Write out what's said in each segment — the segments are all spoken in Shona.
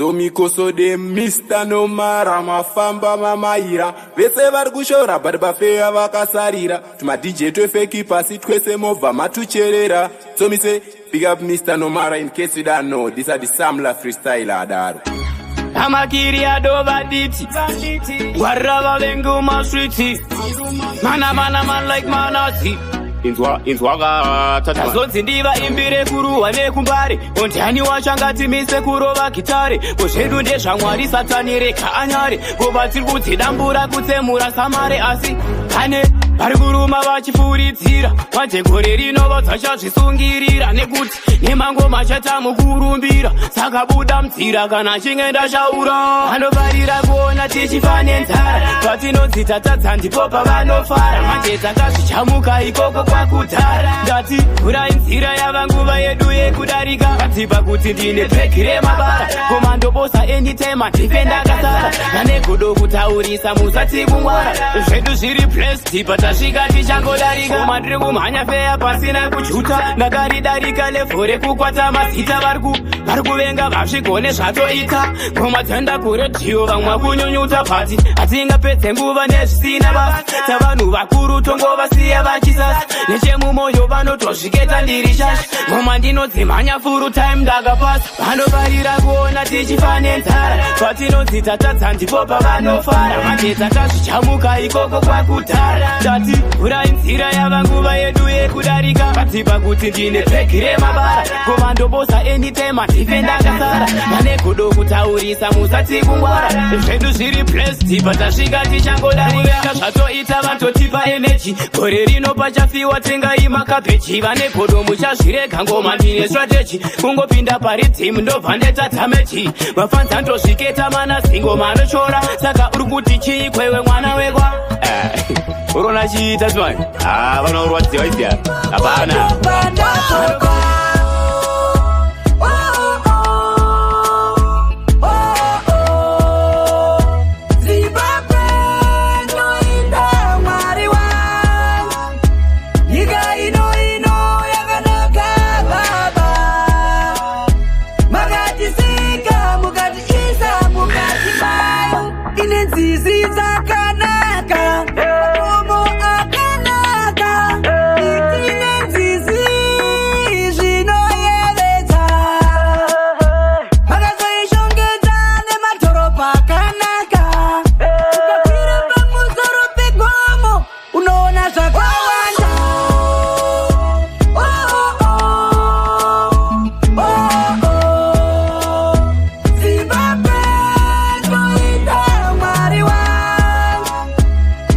Tomikosode Mr. Nomara mafamba mamaira vese vari kushora, but pafeya vakasarira. TumaDJ twefake pasi twese mobva matucherera. So me say big up Mr. Nomara. In case you don't know, this are the Samla freestyle adaro. Amakiri adova diti ngwarira vavengi mumastreets, mana mana man like manasi. Inzwa, inzwaka tata. Tazonzi ndivaimbire kuruhwa nekumbare, kondiani wachangatimise kurova gitare? Ko zvedu ndezvaMwari, Satani rega anyare. Kuva tiri kudzidambura kutsemura samare, asi pane vari kuruma vachifuridzira. Manje gore rino vadzachazvisungirira nekuti nemangoma chatamukurumbira. Saka buda munzira kana chinge ndashaura. Vanofarira kuona tichifa nenzara, patinonzi tatadza ndipo pavanofara. Manje takazvichamuka ikoko kwakudhara. Ndati vhurai nzira, yava nguva yedu yekudarika. Vadzipa kuti ndine bhegi remabara, komandobosa anytime, handife ndakasara. Vane godo kutaurisa, musati kungwara. Zvedu zviri blessed, patasvika tichangodarika. Koma ndiri kumhanya feya pasina kujuta, ndakaridarika level rekukwata mazita. Vari kuvenga vazvigone zvatoita. Ngoma dzenda kuredhiyo, vamwe kunyunyuta pati. Hatingapedze nguva nezvisina basa, tavanhu vakuru tongovasiya vachisasa. Nechemumwoyo vanotozviketa ndiri shasha. Ngoma ndinodzimhanya full time, ndakapasa. Vanofarira kuona tichifa nenzara, patinonzi tatadza ndipo pavanofara. Manje takazvichamuka ikoko kwakudhara. Ndati vhurai nzira, yava nguva yedu yekudarika. Vadzipa kuti ndine bhegi remabara, kovandobosa anytime, handife ndakasara. Vane godo kutaurisa, musati kungwara. Zvedu zviri blessed, patasvika tichangodarika. Zvatoita vatotipa energy, gore rino pachafiwa tengai makabheji. Vane godo muchazvirega, ngoma ndine strategy. Kungopinda pariddim ndobva ndeta damage. Vafanza ndozviketa mana zingoma anochora. Saka uri kuti chii kwewe mwana wekwa? Urona chiita simani. Ah, vanorwadziwa izia hapana. Topa. Oh, oh, oh, oh. Zimbabwe ndoida, Mwari wangu. Nyika ino ino yakanaka baba. Makatisika mukatiisa mukati mayo. Ine nzizi dzakanaka, makomo akanaka, miti nenzizi zvinoyevedza. Makazoishongedza nemadhorobha akanaka. Ukakwira pamusoro pegomo unoona zvakawanda. Oh, oh, oh, oh. Zimbabwe ndoida, Mwari wangu.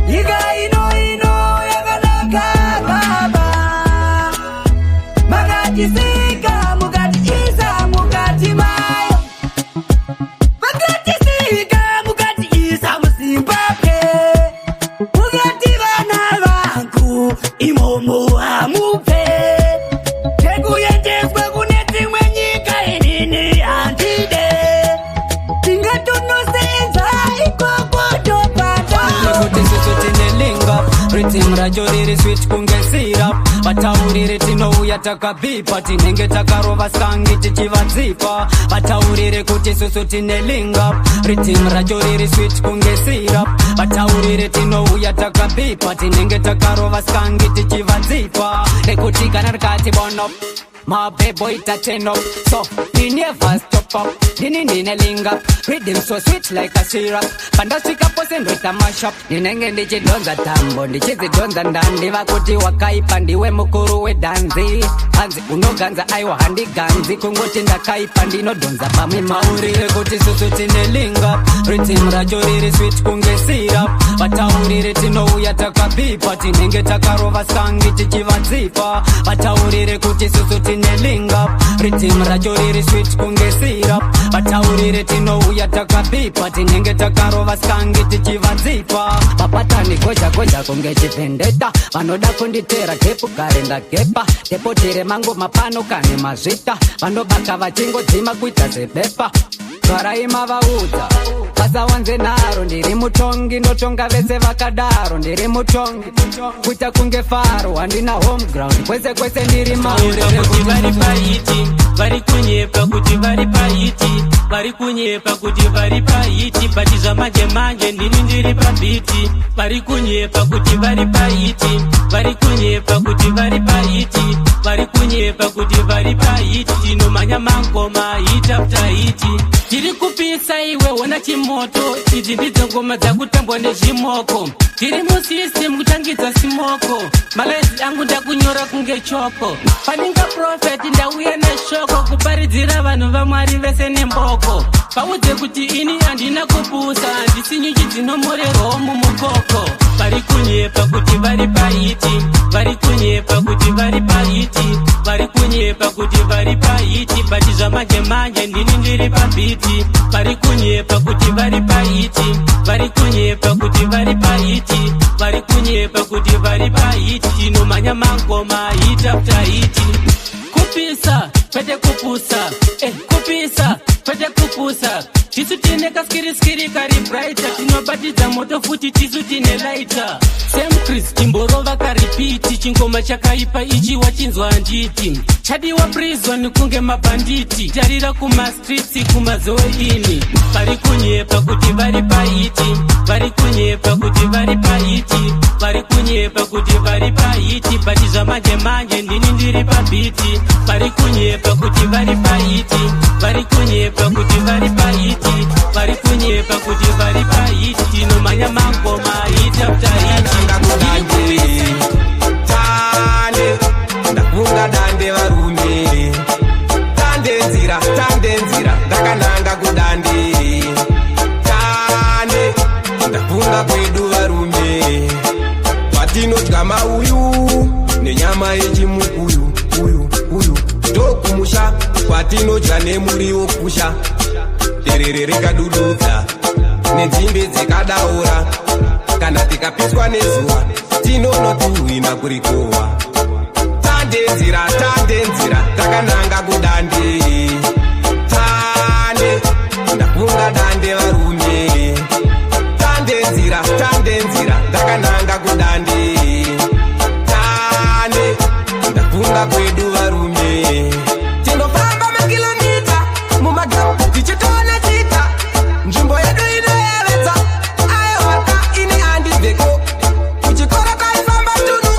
Nyika ino ino yakanaka baba. Makatisika mukatiisa mukati mayo. Makatisika mukatiisa muZimbabwe. Mukati vana vangu imomo hamubve. Tekuendeswa kune dzimwe nyika inini handide. Tingatonosenza ikoko topata. Nekuti isusu tine link up, rhythm racho riri sweet kunge syrup. Vataurire tinouya takabhipa, tinenge takarova skangi tichivadzipa. Vataurire kuti isusu tine link up, rhythm racho riri sweet kunge syrup. Vataurire tinouya takabhipa, tinenge takarova skangi tichivadzipa. Nekuti kana rikati bonop, my boy ta turn up, so me never stop up. Ndini ndine link up, rhythm so sweet like a syrup. Pandasvika pose ndoita mash up, ndinenge ndichidhonza tambo, ndichidzidhonza ndandi. Vakuti wakaipa, ndiwe mukuru wedhanzi. Hanzi unoganza, aiwa handiganzi, kungoti ndakaipa, ndinodhonza pamwe. Maurire kuti susu tine link up, rhythm racho riri sweet kunge syrup. Vataurire tinouya takabipa, tinenge takarova skangi tichivadzipa. Vataurire kuti susu tine link up, rhythm racho riri sweet kunge syrup. Vataurire tinouya takabipa, tinenge takarova skangi tichivadzipa. Vapatani goja goja kunge chivhendeta, vanoda kunditera gepu kare ndagepa. Depotere mangoma pano kane mazvita, vanobaka vachingodzima kuita zebepa. Garai mavaudza vasawanze nharo, ndiri mutongi, ndotonga vese vakadaro. Ndiri mutongi kuita kunge Faro, handina home ground, kwese kwese ndiri Kunyepa kuti vari maurire. pahit, vari kunyepa kuti vari pahit. Vari kunyepa kuti vari pahit, but zvamanje manje ndini ndiri pabeat. Vari kunyepa kuti vari pahit, vari kunyepa kuti vari pahit, vari kunyepa kuti vari pahit. Tinomanya mangoma hit after hit. Tiri kupisa iwe, wona chimoto. Idzi ndidzo ngoma dzakutambwa nezvimoko. Tiri musystem kutangidza simoko. Malines angu ndakunyora kunge choko. Paninga prophet, ndauya neshoko kuparidzira vanhu vaMwari vese nemboko. Vaudze kuti ini handina kupusa, handisi nyuchi dzinomorerwawo mumukoko. Vari kunyepa kuti vari pahit, vari kunyepa kuti vari pahit, vari kunyepa kuti vari pahit, but zvamanje manje ndini ndiri pabeat. Vari kunyepa kuti vari pahit, vari kunyepa kuti vari pahit, vari kunyepa kuti vari pahit. Tinomanya mangoma hit after hit. Kupisa kwete kupusa, kupisa kwete kupusa. Tisu tine kaskiriskiri kari brighter, tinobatidza moto futi, tisu tine lighter. Sam Chris timborova karepeat. Chingoma chakaipa ichi, wachinzwa handiti? Chadiwa prison kunge mabhanditi. Tarira kumastreets kumazoini. Vari kunyepa kuti vari pahit, vari kunyepa kuti vari pahit, vari kunyepa kuti vari pahit, but zvamanje manje ndini ndiri pabeat. Vari kunyepa kuti vari pahit, vari kunyepa kuti vari pahit, vari kunyepa kuti vari pahit. Tinomanya mangoma hit after hit. Kudande tande, ndafunga dande varume, tande nzira, tande nzira, ndakananga kudande tande, ndafunga kwedu varume, patinodya mauyu nenyama yechimukuyu uyu uyu, ndokumusha kwatinodya nemuriwo kusha derere rikadududza nenzimbe dzikadaura. Kana tikapiswa nezuva, tinonotuhwina kurikowa. Tande nzira, tande nzira, takananga kudande tande, ndafunga dande varume, tande nzira, tande nzira, ndakananga kudande tande, ndafunga kwedu varume. Tinofamba makilomita mumagapu tichitoona chita, nzvimbo yedu inoyevedza. Aiwaka, ini handibveko. Kuchikoro kwaifamba tunu,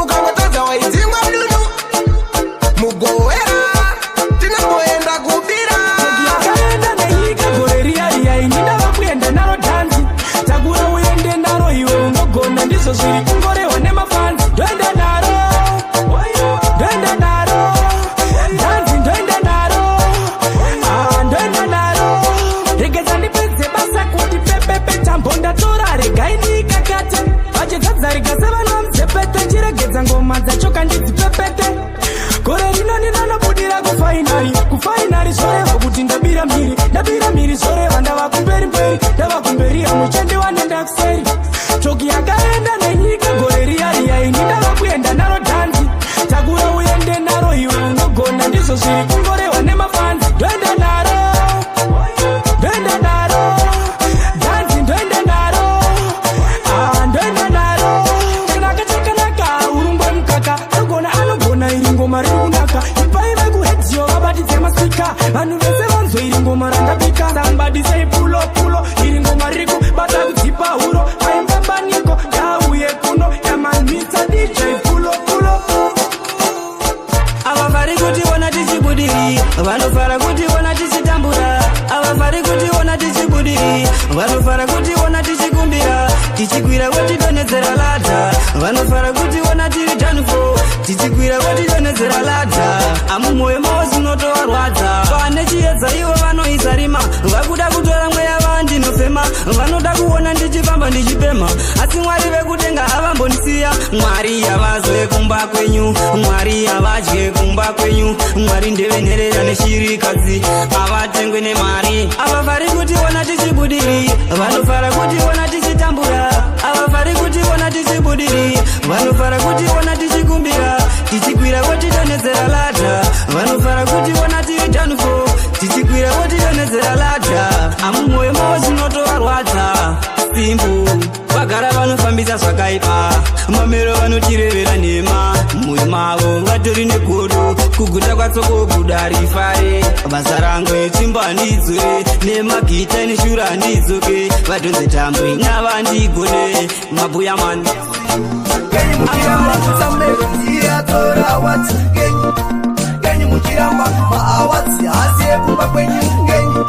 ukangotadza waidzingwa mudunu. Mugowera tinomboenda kubira. Yakaenda nenyika gore riya riya, ini ndava kuenda naro dhanzi. Takura uende naro iwe, unogona, ndizvo zviri kungorehwa nemafans. Ndoenda naro, ndoenda naro dhanzi, ndoenda naro, ah, ndoenda naro. Regedza ndipedze basa kuti pepepe, tambo ndatora, regai ndikakate. Vachidzadzarika sevana mudzepete, chiregedza ngoma dzacho kandidzipepete. Gore rino ndinonobudira kufinal, kufinal zvoreva kuti ndabira mbiri, ndabira mbiri zvoreva ndava kumberi mberi, ndava kumberi, hamuchandiwane ndakuseri. Choki yakaenda nenyika gore riya riya, ini ndava kuenda naro dhanzi. Takura uende naro iwe, unogona, ndizvo zviri kungorehwa nemafans. Ndoenda naro, ndoenda naro dhanzi, ndoenda naro, ah, ndoenda naro. Chakanaka, chakanaka, urungwe mukaka, anogona, anogona, iri ngoma riri kunaka. Ipai vekuredhiyo vabatidze maspeaker, vanhu vese vanzwe iri ngoma randabika. Somebody say pulo pulo, iri ngoma riri kubata kudzipa huro. Aimbambaniko ngauye kuno yamanmisa DJ pulo pulo. Ava kutiona tichibudiri, vanofara kutiona tichitambura. Ava kutiona tichibudiri, vanofara kutiona tichikumbira. Tichikwira votidonhedzera ladder, vanofara kutiona tiri downfall. Tichikwira votidonhedzera ladder, amumwoyo mavo zinotovarwadza. Pane chiedza ivo vanoisa rima, vakuda kutora mweya vandinofema. Vanoda kuona ndichifamba ndichipema, asi Mwari vekudenga havambondisiya. Mwari havazwe kumba kwenyu, Mwari havadye kumba kwenyu. Mwari ndevenherera neshirikadzi, havatengwe nemari. Havavari kutiona tichibudiri, vanofara kutiona tichitambura. Havavari kutiona tichibudiri, vanofara kutiona tichikumbira. Tichikwira votidonhedzera ladder, vanofara kutiona tiri downfall. Tichikwira votidonhedzera ladder, amumwoyo mavo zvinotovarwadza. Simbu vagara vanofambisa zvakaipa, mamero vanotirevera nhema. Mumwoyo mavo vatori negodo, kuguta kwatsoko buda rifare. Basa rangu etsvimbo handidzore, nemagita neshura handidzoke. Vadhonze tambo navandigone mabhuya mani. Ngenyi muchiramba Samero ndiye atora awards? Ngenyi, ngenyi muchiramba maawards haasi ekumba kwenyu? Ngenyi,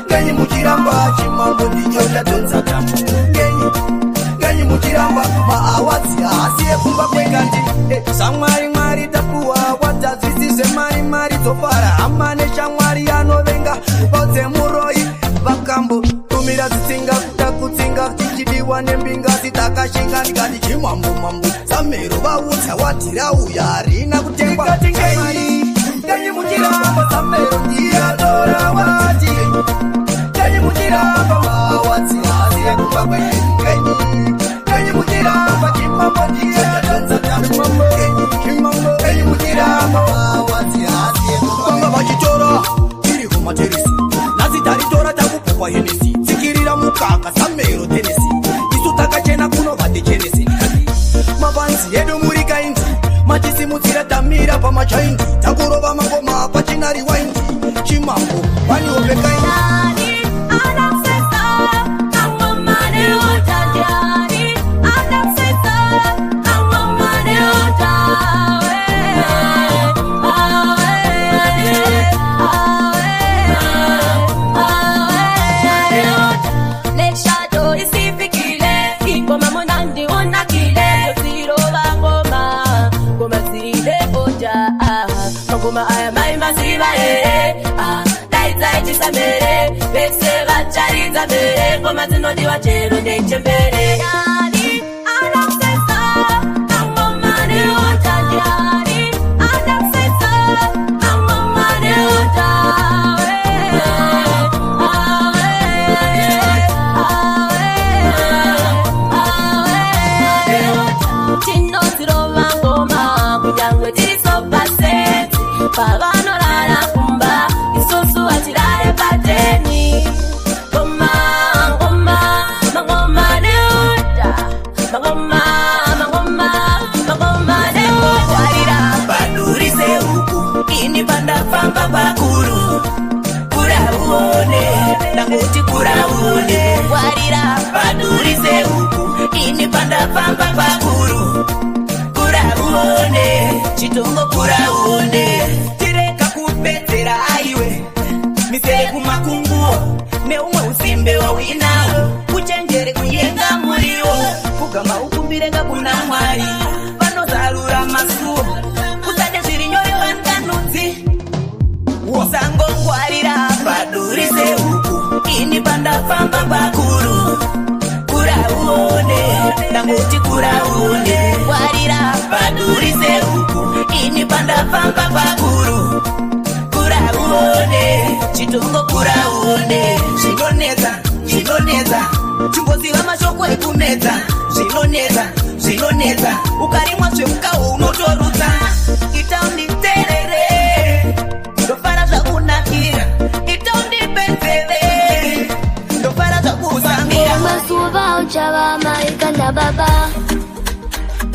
ngenyi muchiramba chimambo ndicho chadhonza tambo? Ngenyi, ngenyi muchiramba maawards haasi ekumba kwekati? Samwari mwari tapuwa watazvisi zvemari, mari dzofara, hama neshamwari anovenga vaudze muroi vakambo tumira dzitsinga kuda kutsinga tichidiwa nembinga sitakashinga. Ndikati chimambo mambo Samero, vaudza wati rauya harina kutengwa. Ndikati ngenyi, ngenyi muchiramba Samero ndiye atora award? Ngenyi muchiramba maawards haasi ekumba kwenyu? Ngenyi, ngenyi muchiramba chimambo ndiye chadhonza tambo? Ngenyi, ngenyi muchiramba maawards haasi ekumba? Vanga vachitora tiri kumateresi, nhasi taritora takupupa Hennessy. Tsikirira mukaka Samero tenesi, isu takachena kuno vatichenesi. Ndikati mafanzi edu muri kind, matisimudzira tamira pamachaindi, takurova mangoma pachina rewind. Chimambo one of a kind. Ingoma munandi unakile, tirova ngoma, ngoma dzine oja. Mangoma aya maimaziva here? Daidzai chisamere, vese vacharidza mbere. Ngoma dzinodiwa chero nechembere. Yani, anakusesa, mangoma neoja. Yani, anakusesa, mangoma neoja. Awe, awe, awe. Tinodzirova ngoma kunyangwe tiri sofa set. Pavanorara kumba, isusu hatirare pateni. Ngoma, ngoma, mangoma neoda. Mangoma, mangoma, mangoma neoda. Paduri sehuku, ini pandafamba pakuru. Kura uone, ndangoti kura uone. Ngwarira. Paduri sehuku, ini pandafamba pakuru. Kura uone, chitongo kura uone. Tireka kupedzera aiwe misere kumakunguo neumwe usimbe wauinawo, uchenjere kuyenga muriwo, kugama ukumbirenga kuna Mwari vanozarura masuo. Usade zviri nyore vanganudzi, usangongwarira. Paduri sehuku, ini pandafamba pakuru. Kura uone, ndangoti kura uone. Ngwarira. Paduri sehuku, ini pandafamba pakuru. Kura uone, chitongo kura uone. Zvinonetsa, zvinonetsa, chimboziva mashoko ekumedza. Zvinonetsa, zvinonetsa, ukarimwa zvemukawo unotorutsa. Ita unditerere, ndofara zvakunakira. Ita undipedzere, ndofara zvakusamira. Mazuva uchava mai kana baba.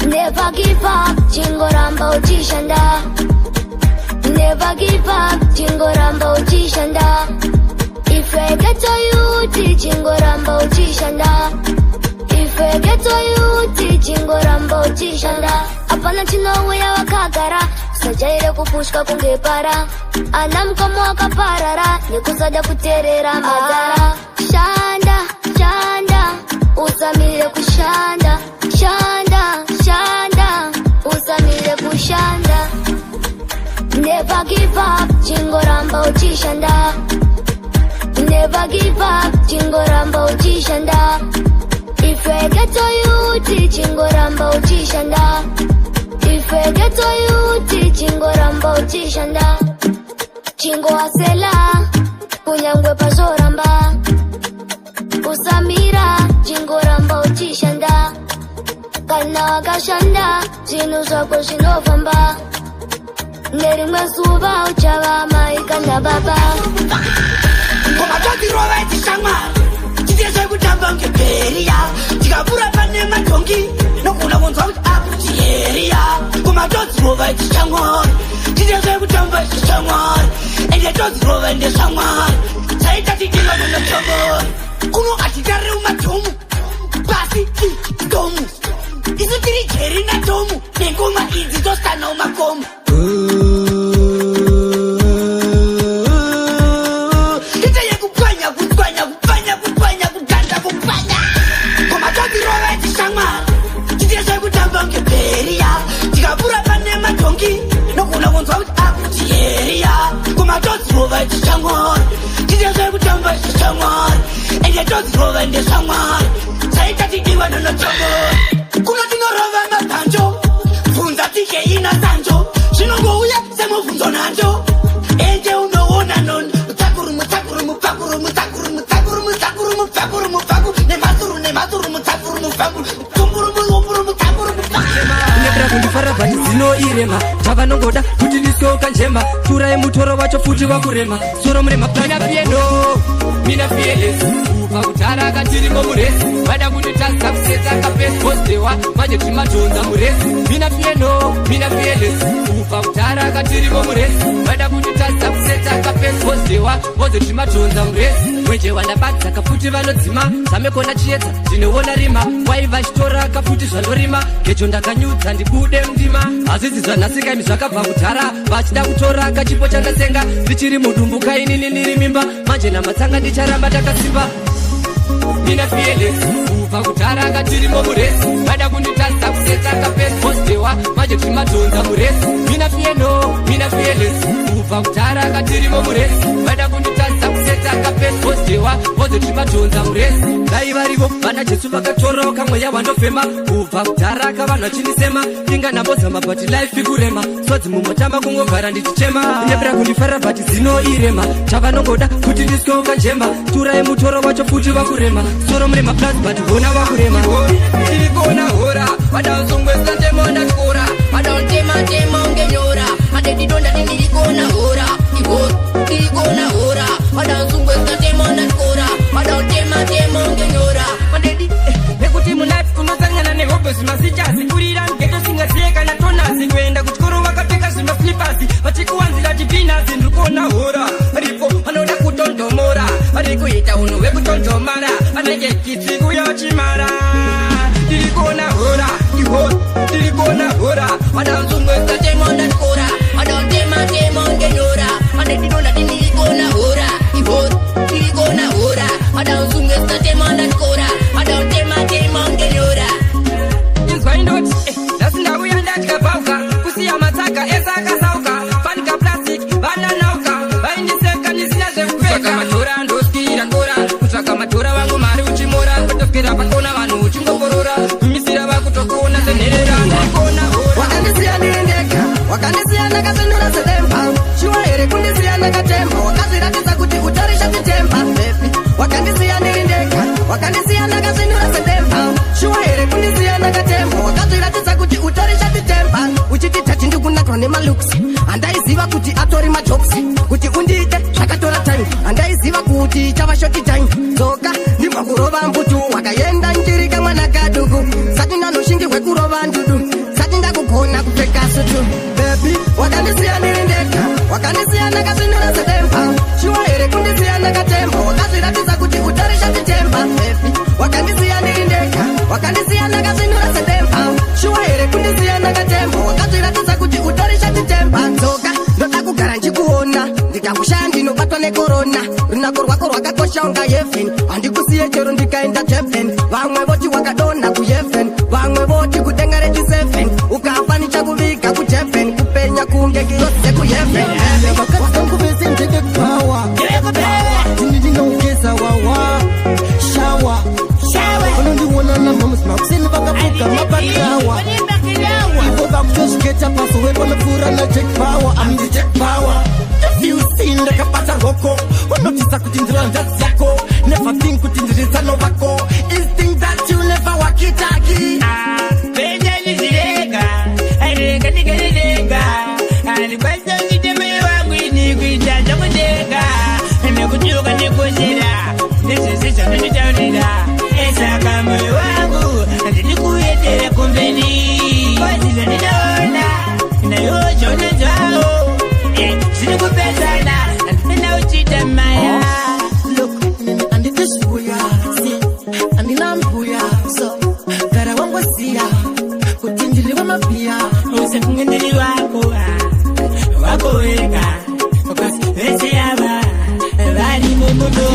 Never give up, chingoramba uchishanda. Never give up, chingoramba uchishanda. If I get to you, chingoramba uchishanda. If I get to you, chingoramba uchishanda. Hapana chinouya wakagara, usajaire kupushwa kunge para. Ana mukoma wakaparara nekusada kuteerera madhara. Shanda, shanda, usamire kushanda. Shanda, shanda, usamire kushanda. Never give up, chingoramba uchishanda. Never give up, chingoramba uchishanda. If I get to you, chingoramba uchishanda. If I get to you, chingoramba uchishanda. Chingohustler, kunyangwe pazoramba. Usamira, chingoramba uchishanda. Kana wakashanda, zvinhu zvako zvinofamba. Nerimwe zuva uchava mai kana baba. Ngoma todzirova ichishamwari, chitese kutamba ngebheriya. Tikapfuura pane madhongi nogona kunzwa kuti akuti heriya. Ngoma. Ngoma todzirova tichamwari, tite zvekutamba tichamwari, ende todzirova ndezvamwari. Taita tidiwa nonotomori kuno, hatitare mumatomu pasi tomu. Isu tiri jeri natomu, nengoma idzi tosana mumakomo. Ite yekupwanya, kupwanya, kupwanya, kupwanya, kuganda, kupwanya. Ngoma todzirova tichamwari, tite zvekutamba ngebheriya. Tikapura pane madhongi, nogona kunzwa kuti akuti heriya. Ngoma todzirova tichamwari, tite zvekutamba tichamwari, ende todzirova ndezvamwari. Taita tidiwa nonotomori kuno, tinorova mabhanjo. Bvunza tike ina sanjo, zvinongouya semubvunzo nanjo. Ende unoona nondo mutakuru, mutakuru, mupakuru, mutakuru, mutakuru, mutakuru, mupakuru, mupakuru, nemasuru, nemasuru, mutakuru, mupakuru, mutumburu, murumburu, mutakuru, Kunyepera kundifara, but zino irema. Chavanongoda kuti ndisyoka njema. Turai mutoro wacho futi wakurema. Soro murema mina fear no, mina fearless. Kubva kudhara katirimo murace, vada kunditasa kusetsa kapesi postewa. Manje timadhonza murace. Mina fear no, mina fearless. Kubva kudhara katirimo murace, vada kunditasa kusetsa kapesi postewa. Vozo timadhonza murace. Mwenje wandabadza kafuti vanodzima. Zamekona chiedza ndinoona rima. Waiva chitora kafuti zvanorima. Gejo ndakanyudza ndibude mundima. Hazvisi zvanhasika imi, zvakabva kudhara. Vachida kutora kachipo chandasenga ndichiri mudumbu kainini ndiri mimba. Manje namatsanga ndicharamba ndakasimba. Mina fearless. Kubva kudhara katirimo murace, vada kunditasa kusetsa kapesi postewa. Manje timadhonza murace. Mina fear no, mina fearless. Kubva kudhara katirimo murace, vada kunditasa kusetsa kapesi postewa. Vozo timadhonza murace. Dai varivo vana Jesu vakatoroka mweya wandofema. Kubva kudhara kavanhu vachinisema, inga ndambozama, but life ikurema. Sodzi mumotamba kungogara ndichichema. Kunyepera kundifara, but zino irema. Chavanongoda kuti ndisyoka njemba. Turai mutoro wacho futi wakurema. Soro murema plus, but vona wakurema. Tiri kuona hora, vadausungwesa ntemo ndatyora, vadautema-tema ungenyora madedidonda. Ndiri kuona hora ihora, ndiri kuona hora, vadausungwesa ntemo ndatyora, vadautema-tema ungenyora madedi. Nekuti mulife unosangana nehope, zvimasichasi, kurira mughetto singaziye kana tonasi, kuenda kuchikoro vakapfeka zvimaslippers, vachikuwanzira chipinasi. Ndiri kuona hora ripo, vanoda kutondomora, vari kuita unhu hwekutondomara, vanenge kitsi kuya chimara. Ndiri kuona hora ihora, ndiri kuona hora, vadausungwesa ntemo ndatyora, vadautema-tema ungenyora madedidonda. Ndiri kuona hora ihora, ndiri kuona hora, vadausungwesa ntemo ndatyora, vadautema-tema ungenyora. Inzwa indoti nhasi ndauya ndatya bhauka, kusiya matsaga ese akasauka, fanika plastic vananauka, vaindiseka ndisina zvekupfeka. Matora ndoskira kora kutsvaka matora vangu mari uchimora, kutoswera pakona vanhu uchingokorora, gumisira vakutokuona senherera. Ndikona. Wakandisiya ndiri ndega, wakandisiya ndakasvinura sedemba. Shuwa here kundisiya ndakatemba? Wakazviratidza kuti utarisha chitemba. Baby, wakandisiya ndiri ndega, wakandisiya ndakasvinura sedemba. Shuwa here kundisiya ndakatemba? Wakazviratidza kuti utarisha chitemba. Uchiti tati ndikunakirwa nemalooks, handaiziva kuti atori majokes. Kuti undiite zvakatora time, handaiziva kuti chava short time. Dzoka ndibva kurova mbutu. Wakaenda njirika mwana kaduku, sati ndanoshingi hwekurova ndudu, sati ndakugona kupfeka sutu. Baby, wakandisiya ndiri ndega, wakandisiya ndakasvinura sedemba. Shuwa here kundisiya ndakatemba? Wakazviratidza kuti utarisha chitemba. Baby, wakandisiya ndiri ndega, wakandisiya ndakasvinura sedemba. Shuwa here kundisiya ndakatemba? Wakazviratidza kuti utarisha chitemba. Dzoka, ndoda kugara ndikuona. Ndikakushaya ndinobatwa nekorona. Runako rwako rwakakosha unga heaven. Handikusiye chero ndikaenda Heaven. Vamwe voti wakadonha kuheaven, vamwe voti kudenga rechi7. Ukafa nichakuviga kuheaven, kupenya kunge ngirozi dzekuheaven. Vakadzi vangu vese ndevekupawa, ndini ndinougeza wawa shawa. Vanondiona namamusi makuseni vakafuga mabakawa, ivo vakutozviketa pasowe panopfuura naJack Power. I'm the Jack Power. If you see ndakabata roko, unotisa kuti ndiri hanzvadzi yako. Never think kuti ndiri tsano vako. Is thing that you never wakitaki. Penyani zirega rega ndigarerega, handikwanisa kuita mai wangu ini kuita zvakudega, nekuti ukandikozera ndezvese zvanonditaurira. Saka moyo wangu handidi kuendera kumberi kozi zvandinoona. Iwo zvona zvavo zviri kupesana, handisina uchiita maya. Handiti zviuya si handina mbuya, so gara wangoziya kuti ndiri wemabhiya. Usekunge ndiri wako, wako wega, 'cause vese ava vari mumudo.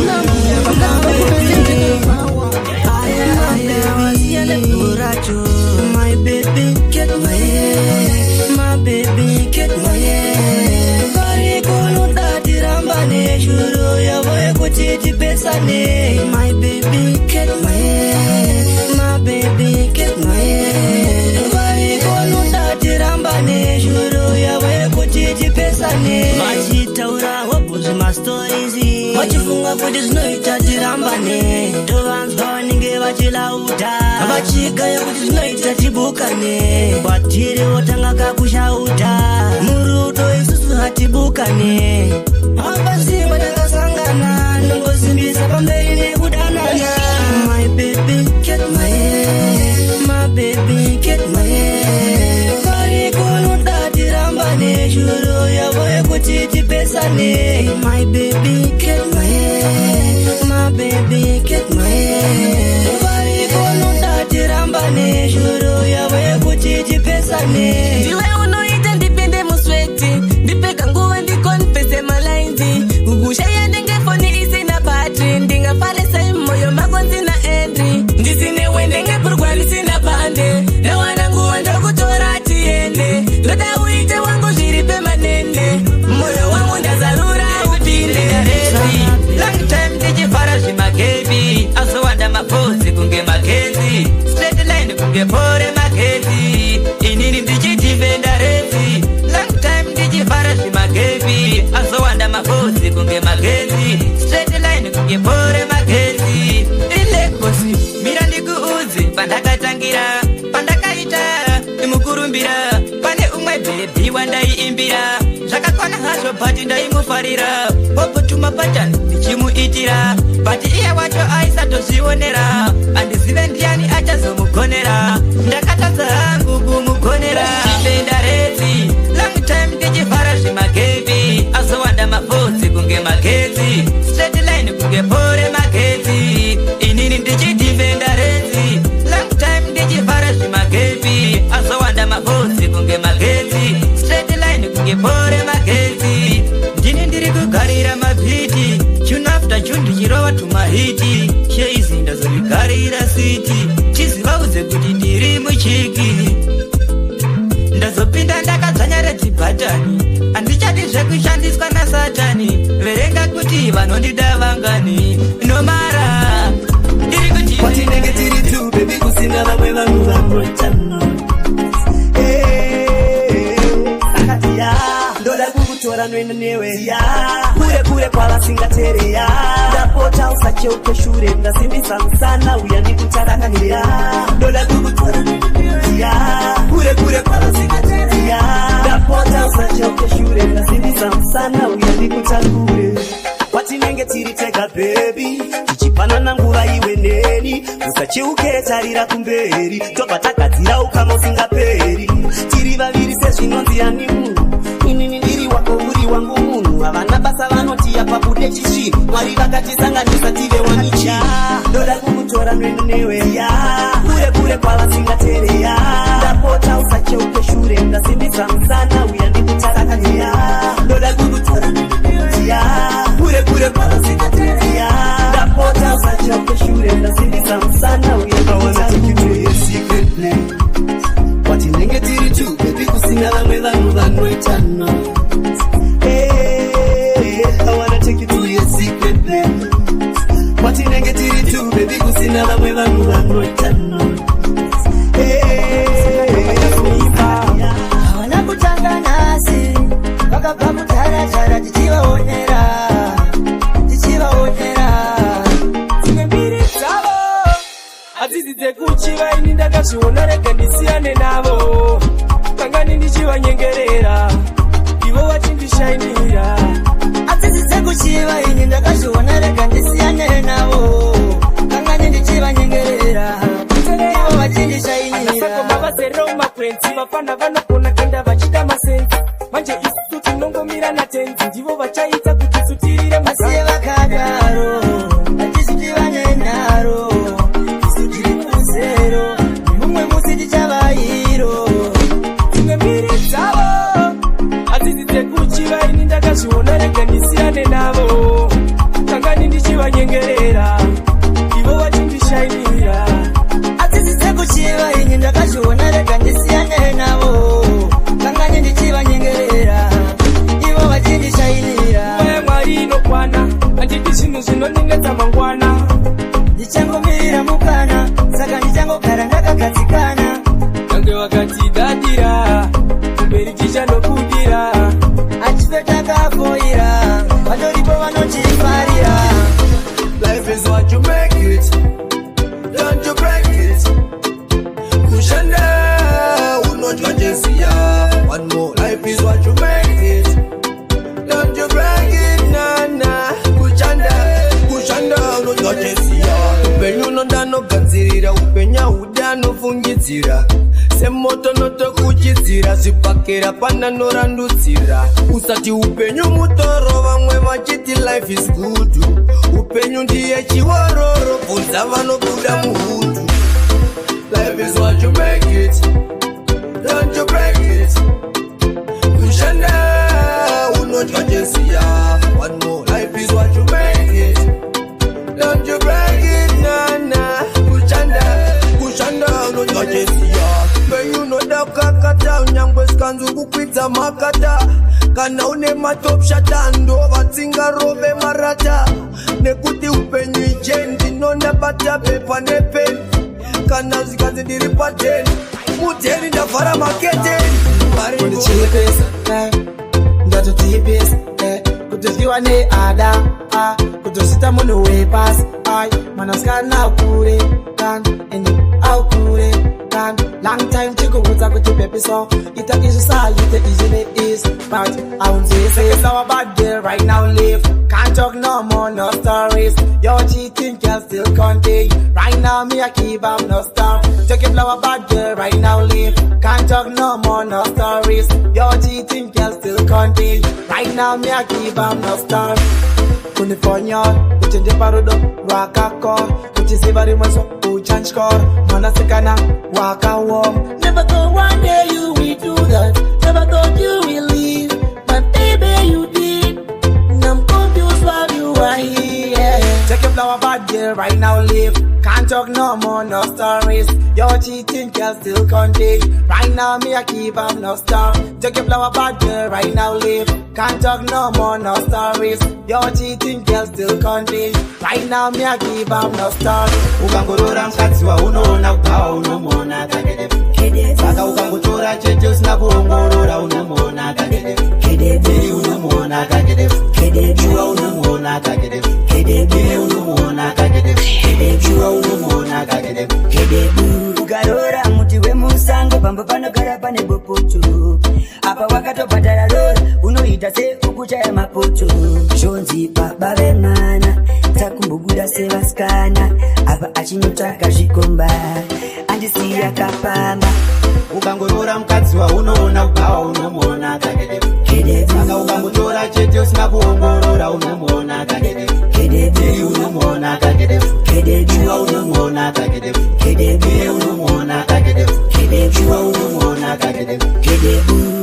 My baby, get my head. My baby, get my head. Vari kunoda tirambane, shuro yavo yekuti tipesane. My baby, get my head. My baby, get my head. Vari kunoda tirambane, shuro yavo yekuti tipesane. Vachitaura hobho zvemastories, vachifunga kuti zvinoita tirambane. Tovanzwa vanenge vachilauta, vachigaya kuti zvinoita tibukane. Kwatiri votanga kakushauta, murudo isusu hatibukane. Hapasipa takasangana, nongosimbisa pamberi nekudanana. My baby, get my head. My baby, get my head. Vari kunoda tirambane, shuro yavo yekuti tipesane. My baby, get my head. My baby, get my head. Vari kunoda tirambane, shuro yavo yekuti tipesane. Ndiwe unoita ndipinde musweat, ndipeka nguva ndiconfese malines. Kukushaya ndenge foni isina battery. Ndingafare sei moyo mako ndina entry? Ndisinewe ndenge bhurugwa risina bhande. Ndawana nguva ndokutora tiende. Ndoda uite wangu zviri permanent. Moyo wangu ndazarura, upinde. Long time ndichivhara zvimakebi, azowanda mapodzi kunge makenzi, straight line kunge pole magetsi, inini ndichidhifenda retsi. Long time ndichivhara zvimakebi, azowanda mapodzi kunge makenzi, straight line kunge pole magetsi. Ilegosi, mira ndikuudze pandakatangira, pandakaita mukurumbira. Pane umwe baby wandaiimbira, zvakakwana hazvo, but ndaimufarira. Popotuma patani ndichimuitira, but iye wacho aisatozvionera. Handizive ndiani achazomugonera, ndakatadza hangu kumugonera. Benda retsi. Long time ndichivhara zvimakebi, azowanda mapodzi kunge magetsi, straight line kunge pole magetsi, inini ndichidhifenda retsi. Long time ndichivhara zvimakebi, azowanda mapodzi kunge magetsi, straight line kunge pole magetsi. Ndini ndiri kugarira mabeat, tune after tune, ndichirova tumahit. Sheizi ndazorigarira city, chizivaudze kuti ndiri muchiki. Ndazopinda ndakadzvanya red button, handichadi zvekushandiswa nasatani. Verenga kuti vanondida vangani, nomara ndiri kuti Kwatinenge tiri two, baby, kusina vamwe vanhu vanoitano. Sakati ya ndoda kukutora, noenda newe ya kure kure kwavasingatereya. Ndapota usacheuke shure, ndasimbisa musana, uya ndikutarakaniya. Ndoda kukutora ya kure kure kwavasingatereya. Ndapota usacheuke shure, ndasimbisa musana, uya ndikutakure. Kwatinenge tiri tega, baby, tichipanana nguva iwe neni, usacheuke, tarira kumberi, tobva tagadzira ukama usingaperi. Tiri vaviri sezvinonzi ani munhu, inini ndiri wako, uri wangu munhu. Havana basa vanoti apa bude chisviri. Mwari vakatisanganisa tive wanichi. Ndoda kukutora noenda newe ya kure kure kwavasingatereya. Ndapota usacheuke shure, ndasimbisa musana, uya ndikutarakaniya. Ndoda kukutora ya kure kure kwavasingatereya. Ndapota usacheuke shure, ndasimbisa musana, uya ndikutarakaniya. Secret place kwatinenge tiri two, baby, kusina vamwe vanhu vanoitano. Hey, I wanna take you to your secret place kwatinenge tiri two, baby, kusina vamwe vanhu vanoitano. Havana kutanga nhasi, vakabva kudharadhara tichivaonera, tichivaonera. Dzimwe mbiri dzavo hadzidzi dzekuchiva, ini ndakazviona, rega ndisiyane navo. Kangani ndichivanyengerera, ivo vachindishainira. Hadzidzi dzekuchiva, ini ndakazviona, rega ndisiyane navo. Kangani ndichivanyengerera, ivo vachindishainira. Akasakoma vazere makwenzi, vafana vanogona kuenda vachida masenzi. zvinhu zvinondinetsa mangwana. Ndichangomirira mukana, saka ndichangogara ndakagadzikana. Tange vakatidadira, kumberi tichandobudira. Achife takafoira, vatoripo vanotifarira. Life is what you make it. Don't you break it. Kushanda unodya cheziya. One more, life is what you make it. Don't you break it, na na. Kushanda, kushanda unodya cheziya. Upenyu unoda nogadzirira, upenyu hauda nofungidzira. Semoto notokuchidzira, zvipakera pana norandudzira. Usati upenyu mutoro, vamwe vachiti life is good. Upenyu ndiye chiwororo, bvunza vanobuda muhutu. Life is what you make it. Don't you break it. Kushanda unodya cheziya. One more, life is what you make it. Don't you break it, na na. Kushanda, kushanda unodya cheziya. Upenyu unoda kukakata, nyangwe sikanzi kukwidza makata. Kana une matop shata, ndo vatsingarove marata. Nekuti upenyu ije, ndinondabata pepa nepeni. Kana zvikanzi ndiri pateni, muteni ndavhara maketeni. Kundichipisa, ndatotipisa, kutodyiwa neada, ah, kutozvita munhu wepasi. Ai, mwanasikana akure kana ende aukure kana long time chikuudza kuti baby, so ita izvi, saite izvi neizvi, but aunzwisisa. Our bad girl right now live, can't talk no more, no stories. Your cheating can still continue. Right now me I keep up, no stop. Take a flower, bad girl right now live, can't talk no more, no stories. Your cheating can still continue. Right now me I keep up, no stop. Kunifonya kuti ndipa rudo rwakakora, uchiziva rimwe so uchantyora mwanasikana wakaoma. Never thought one day you will do that. Never thought you will leave. But baby, you did. And I'm confused why you are here. Take a flower, bad girl right now live, can't talk no more, no stories. Your cheating can still continue. Right now me I keep up, no stop. Take a flower, bad girl right now live, can't talk no more, no stories. Your cheating can still continue. Right now me I keep up, no stop. Ukangorora mukadzi waunoona kubhawa, unomuona kagedefu. Saka ukangotora chete usina kuongorora, unomuona kagedefu. Unomuona kagedefu, shuwa unomuona kagedefu. Unomuona kagedefu, shuwa unomuona kagedefu. Ukarora muti wemusango, pamba panogara pane bopoto. Apa wakatobhadhara rora, unoita seukuchaya mapoto. Zvonzi baba vemwana takumbobuda sevasikana, apa achinotsvaga zvikomba, andisiya kapamba. Ukangorora mukadzi waunoona kubhawa, unomuona kagedefu. Saka ukangotora chete usina kuongorora, unomuona kagedefu. Unomuona kagedefu, shuwa unomuona kagedefu. Unomuona kagedefu, shuwa unomuona kagedefu.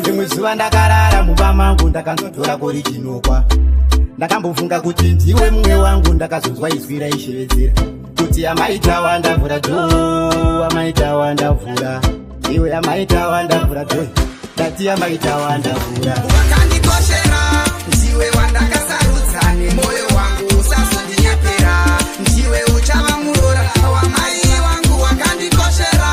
Rimwe zuva ndakarara mumba mangu, ndakanzotora kori chinokwa. Ndakambofunga kuti ndiwe mumwe wangu. Ndakazonzwa izwi raishevedzera kuti amaita wandavhura door, amaita wandavhura, iwe amaita wandavhura door, ndati amaita wandavhura. Wakandikoshera, ndiwe wandakasarudza nemwoyo wangu, usazondinyepera. Ndiwe uchava muroora wamai wangu. Wakandikoshera,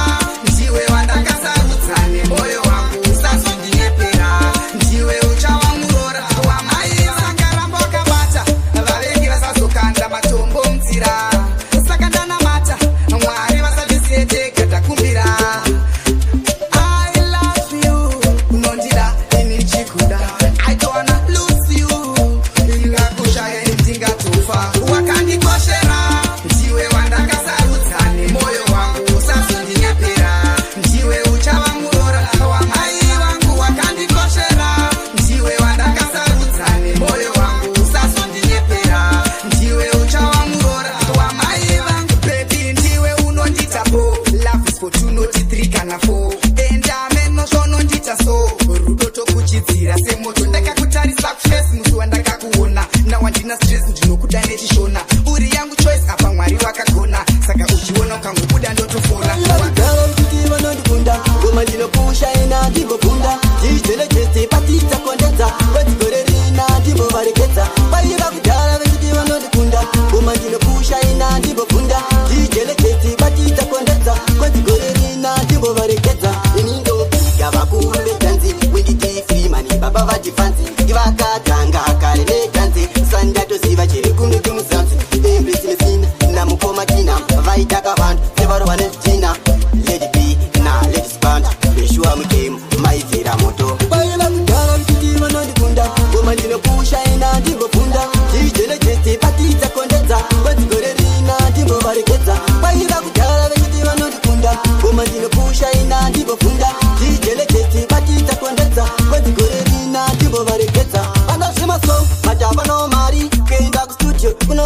ndiwe wandakasarudza nemwoyo wangu, usazondinyepera. Ndiwe uchava muroora wamai. Sangaramba wakabata, vavengi vasazokanda matombo munzira. Saka ndanamata Mwari vasatisiye tega, takumbira. I love you, unondida ini chikuda. I don't wanna lose you. Ndingakushaya.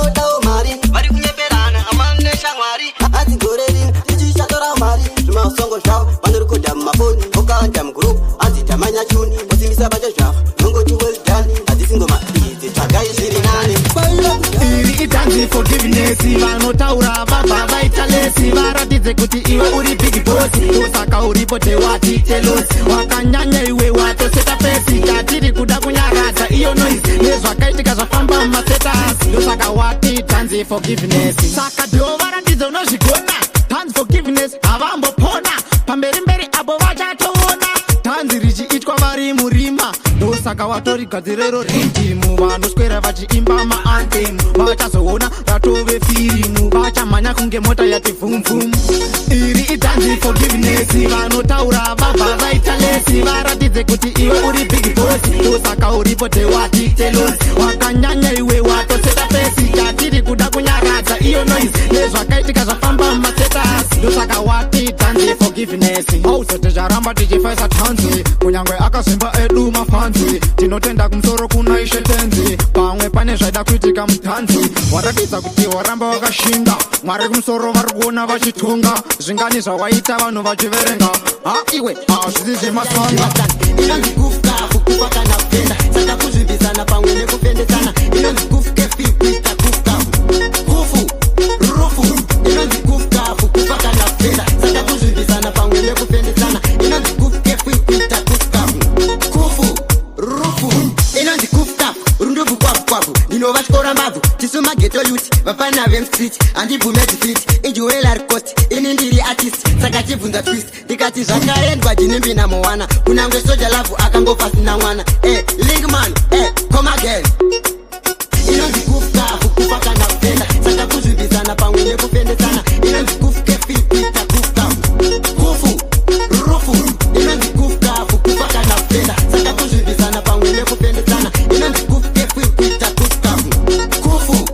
Vanodawo mari, vari kunyeperana amani neshamwari. Hanzi gore rino tichichatora mari. Zvimasongo zvavo vanorekodha mumafoni, vokanda mugroup, hanzi tamanya chuni, vosimbisa bacho zvavo, nongoti well done. Hadzisi ngoma idzi, tsvagai zviri nani. Iri itanzi forgiveness. Vanotaura vabva vaita less. Varatidze kuti iwe uri big boss, ndosaka uripo tewati telos. Wakanyanya iwe, watoseta pace. Chatiri kuda kunyaradza iyo noise nezvakaitika zvafamba mumastatus, ndosaka wati tanzi forgiveness. Saka dio varatidze unozvigona. Tanzi forgiveness, havambopona pamberi mberi apo vachatoona tanzi richiitwa vari murima, ndosaka watorigadzirero riddim. Vanoswera vachiimba maanthem vachazoona ratove firimu, vachamhanya kunge mota yati vhumvum. Iri itanzi forgiveness. Vanotaura vabva vaita less. Varatidze kuti iwe uri big boss, ndosaka uripo tewati telos. Wakanyanya iwe, watoseta pace. Chatiri kuda kunyaradza iyo noise nezvakaitika zvafamba mumastatus, ndosaka wati tanzi forgiveness. Auzo ticharamba tichifaisa tanzi kunyange akazvimba edu mafanzi. Tinotenda kumusoro kuna Ishe Tenzi. Pamwe pane zvaida kuitika mutanzi, waratidza kuti waramba wakashinga. Mwari kumusoro vari kuona vachitunga zvingani zvawaita, vanhu vachiverenga. Ha, iwe, hazvisi zvemasanga. Inonzi kufukafu, kufa kana kufenda, saka kuzvibvisana pamwe nekufendesana. Inonzi kufkefi, kuita kufukafu, kufu rufu. Inonzi kufukafu, kufa kana kufenda, saka kuzvibvisana pamwe nekufendesana. Inonzi kufkefi, kuita kufukafu, kufu rufu. Inonzi kufukafu, rundobvu kwavu kwavu, ndinovatyora mbabvu. Tisu maghetto youth, vapana vemstreet. Handibvume defeat, ijewellery cost. Ini ndiri artist, saka chibvunza twist. Ndikati zvakaendwa Ginimbi naMoana, kunangwe Soul Jah Love akangofa sina mwana. Linkman, come again. Inonzi kufukafu, kufa kana kufenda, saka kuzvibvisana pamwe nekufendesana. Inonzi kufkefi, kuita kufukafu, kufu rufu. Inonzi kufukafu, kufa kana kufenda, saka kuzvibvisana pamwe nekufendesana. Inonzi kufkefi, kuita kufukafu, kufu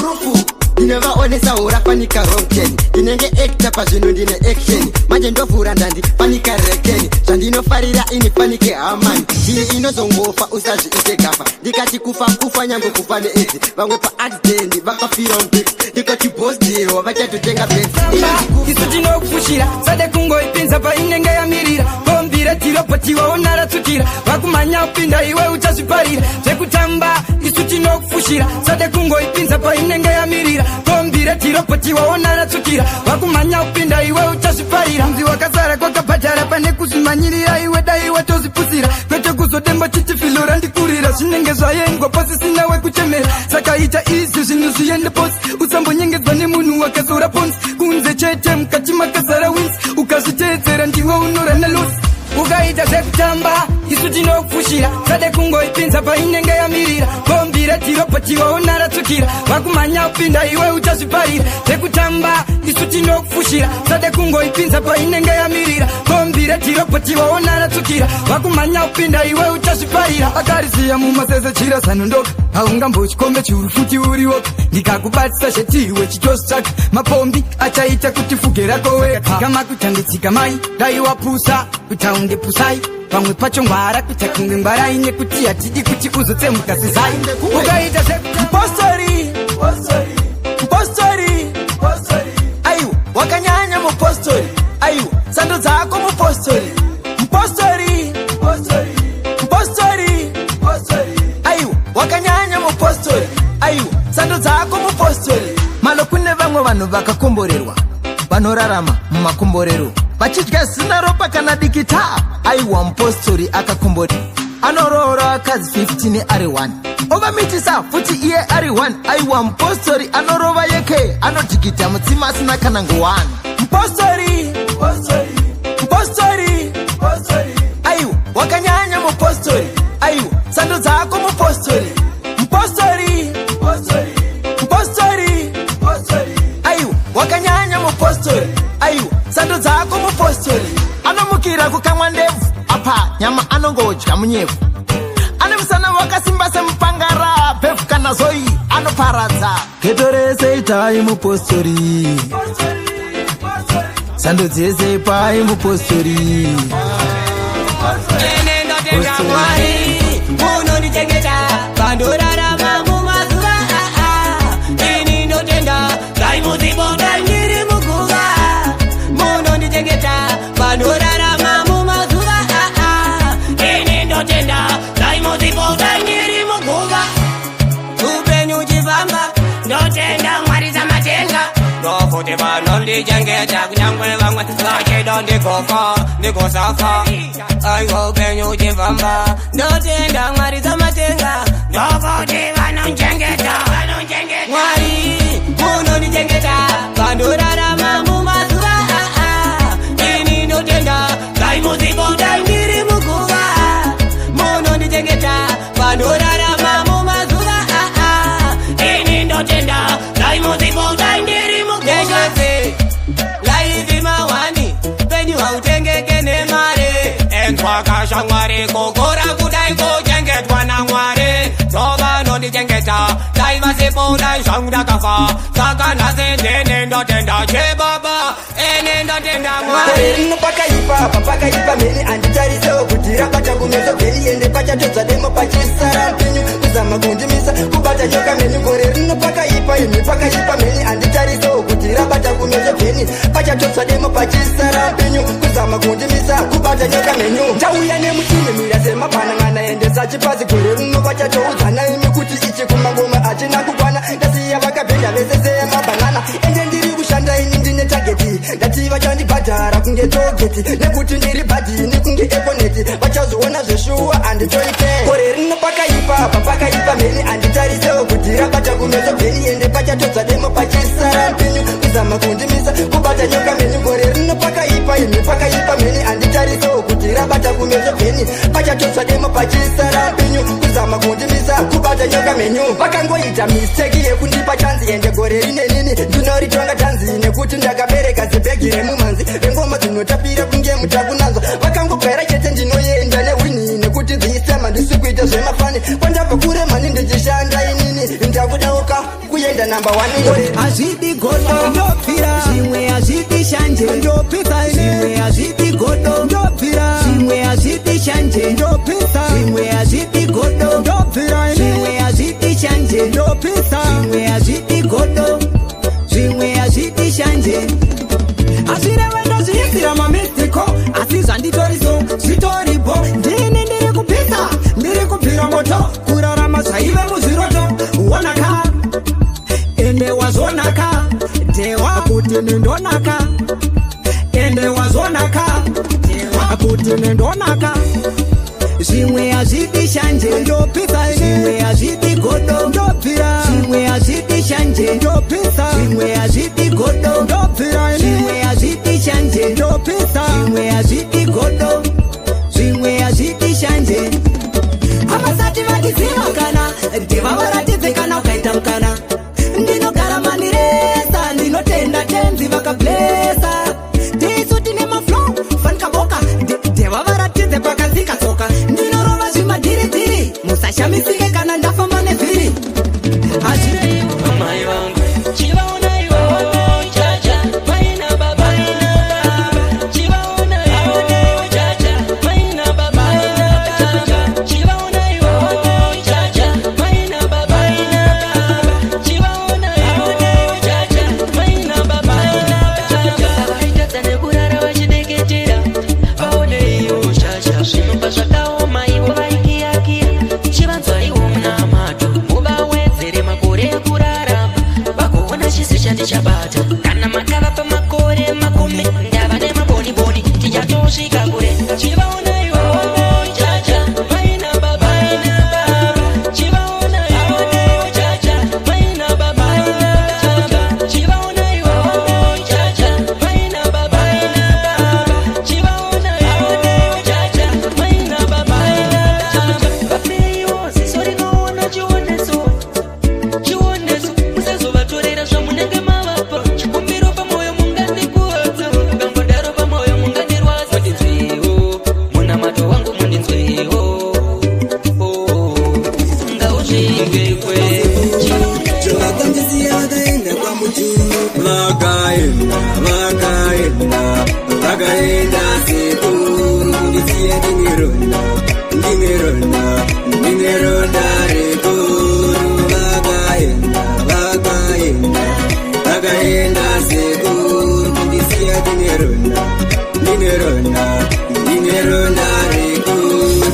rufu. Ndinovaonesa hura fanika wrong turn. Ndinenge actor pazvinhu, ndine action. Manje ndovhura ndandi fanika rekeni. Zvandinofarira ini fanike hamani chii inozongofa, usazviite gafa. Ndikati kufa kufa, nyange kufa needzi. Vamwe paaccident vakafira mubix. Ndikati bosdewa vachatotenga Benz. Isu tinokufushira, sade kungoipinza painenge yamirira. Kombira tiropotiwaona ratsukira, vakumhanya kupinda iwe uchazviparira. Zvekutamba isu tinokufushira, sade kungoipinza painenge yamirira. Kombira tiropotiwaona ratsukira, vakumhanya kupinda iwe uchazviparira. Mzi wakasara kwakabhadhara pane kuzvimanyirira iwe, dai watozvipusira kwete kuzodemba chichifilo randikurira. Zvinenge zvaendwa pasisina wekuchemera, saka ita izvi zvinhu zviende posi. Usambonyengedzwa nemunhu wakazora ponsi kunze chete, mukati makazara wins. Ukazviteedzera ndiwe unorana loss. Ukaita zvekutamba isu tinokufushira, sade kungoipinza painenge yamirira. Kombira tiropotiwaona ratsukira, vakumhanya kupinda iwe uchazviparira. Zvekutamba isu tinokufushira, sade kungoipinza painenge yamirira. Kombira tiropotiwaona ratsukira, vakumhanya kupinda iwe uchazviparira. Akarisiya mumasese chira zanondoka, haungambochikombe chiuru futi uriwoka. Ndikakubatisa zvetiwe chitositsvaka mapombi achaita kuti fuge rako wega. Kamakutandidzika mai dai wapusa kuita unge pusai, pamwe pacho ngwara kuita kunge ngwarai, nekuti hatidi kuti uzotsemuka sizai ukaita Mupostori, mupostori, aiwa wakanyanya mupostori, aiwa sando dzako mupostori. Mupostori, mupostori, aiwa wakanyanya mupostori, aiwa sando dzako mupostori. Malo kune vamwe vanhu vakakomborerwa, vanorarama mumakomborero vachidya zina ropa kana dikita. Aiwa mupostori akakomborerwa, anoroora akadzi 15 ari 1, ovamitisa futi iye ari 1. Aiwa mupostori anorova yeke, anodhikita mutsima asina kana ngowani. Mupostori, mupostori, aiwa wakanyanya mupostori, aiwa sando dzako mupostori. Mupostori, mupostori, aiwa wakanyanya mupostori, aiwa sando dzako mupostori. Anomukira kukamwa ndebvu, apa nyama anongodya munyevhu. Ane musana wakasimba semupangara, bhevhu kana zoi anoparadza. Ghetto rese itai mupostori, sando dzese pai mupostori. Ene ndotenda Mwari unondichengeta pandorarama mumazuva aa. Ndofuti vanondichengeta kunyangwe vamwe vachida ndigofa ndigosafa. Aiwa, upenyu uchifamba, ndotenda Mwari dzamatenga. Ndofuti vanondichengeta, Mwari munondichengeta vandorarama mumazuva aa. Ini ndotenda, dai muzivo, dai ndiri muguva. Munondichengeta vandorarama mumazuva aa. Ini ndotenda, dai muzivo, dai ndiri muguva. Life mawani, penyu hautengeke nemare. Enzwaka shamwari, kukura kudai kuchengetwa naMwari. Ndovanondichengeta, dai vasipo dai zvangu ndakafa. Saka nhasi ndini ndotenda chebaba, ini ndotenda Mwari. Gore rino pakaipa, apa pakaipa mheni. Handitarisewo kuti rabata kumeso bheni, ende pachatodzwa demo pachisara mpenyu. Kuzama kundimisa kubata nyoka mhenyu. Gore rino pakaipa imi, pakaipa mheni. Handitarisewo kuti rabata kumeso bheni, pachatodzwa demo pachisara mpenyu. Kuzama kundimisa kubata nyoka mhenyu. Ndauya nemutini mira semabhanang'ana, endesa chipazi. Gore rino vachatoudzana imi kuti ichi kumangoma hachina kukwana. Ndasiya vakabhenda vese semabhanana, ende ndiri kushanda ini, ndine target. Ndati vachandibhadhara kunge toll gate, nekuti ndiri bhadhini kunge Econet. Vachazoona zveshuwa, handitoite. Gore rino pakaipa, apa pakaipa mheni. Handitarisewo kuti rabata kumeso bheni, ende pachatodzwa demo pachisara mpenyu. Kuzama kundimisa kubata nyoka mhenyu. Gore rino pakaipa imi, pakaipa mheni. Handitarisewo kuti rabata kumeso bheni, pachatodzwa demo pachisara mpenyu. Kuzama kundimisa kubata nyoka mhenyu. Vakangoita mistake yekundipa chance, ende gore rinenini ndinoritonga tanzi, nekuti ndakabereka zibhegi remumanzi rengoma dzinotapira kunge mutakunanzwa. Vakangobvaira chete, ndinoenda newin, nekuti dziisema ndisi kuita zvemafani. Kwandabva kure mani, ndichishanda inini, ndakudauka kuenda number one. Hazvidi godo, ndobvira. Zvimwe hazvidi shanje, ndopisa. Zvimwe hazvidi godo, ndobvira. Zvimwe hazvidi shanje, ndopisa. Zvimwe hazvidi godo, ndobvira. Zvimwe hazvidi shanje, ndopisa. Zvimwe hazvidi godo, zvimwe hazvidi shanje. Hazvirewe ndozviisira mamistiko, asi zvanditoriso zvitoripo. Ndini ndiri kupisa, ndiri kubvira moto. Kurarama zvaive muzviroto, wonaka ende wazonaka. Dhewa kuti nendonaka, ende wazonaka kuti nendonaka. Zvimwe hazvidi shanje, ndopisa. Zvimwe hazvidi godo, ndobvira. Zvimwe hazvidi shanje, ndopisa. Zvimwe hazvidi godo, ndobvira. Zvimwe hazvidi shanje, ndopisa. Zvimwe hazvidi godo, zvimwe hazvidi shanje. Havasati vatiziva kana ndivavaratidze kana ukaita mukana. Ndinogara maniresa, ndinotenda tenzi vakablesa. Tisu tine maflow fanikaboka, ndevavaratidze pakadzika tsoka. Ndinorova zvimadhiridhiri, musashamisike kana ndafamba nevhiri. Mai vangu chivaonaiwo chacha, maina baba, chivaonaiwo chacha, maina baba, chivaonaiwo chacha, maina baba, chivaonaiwo chacha, maina baba. Vaitadza nekurara vachideketera, vaoneiwo chacha. Zvinobva zvakaoma, ivo vaikiyakiya. Chivanzwaiwo munamato, muvawedzere makore ekurarama, vagoona chisi chatichabata. Kana makavapa makore 10, ndava nemaboniboni, tichatosvika kure. Chivaonaiwo chacha, maina baba, chivaonaiwo chacha, maina baba, chivaonaiwo chacha, maina baba, chivaonaiwo chacha, maina baba. Vapeiwo ziso rinoona chioneso, chioneso. Musazovatorera zvamunenge mavapa. Chikumbiro pamwoyo, mungandikuwadza. Mukangodaro pamwoyo mungandirwadza. Mundinzwewo munamato wangu, mundinzwewo, ngauzvingekwe. Vakandisiya vakaenda kwaMujuru. Vakaenda, vakaenda, vakaenda sekuru, kundisiya ndine ronda, ndine ronda, ndine ronda rekuru. Vakaenda, vakaenda, vakaenda sekuru, kundisiya ndine ronda, ndine ronda, ndine ronda rekuru.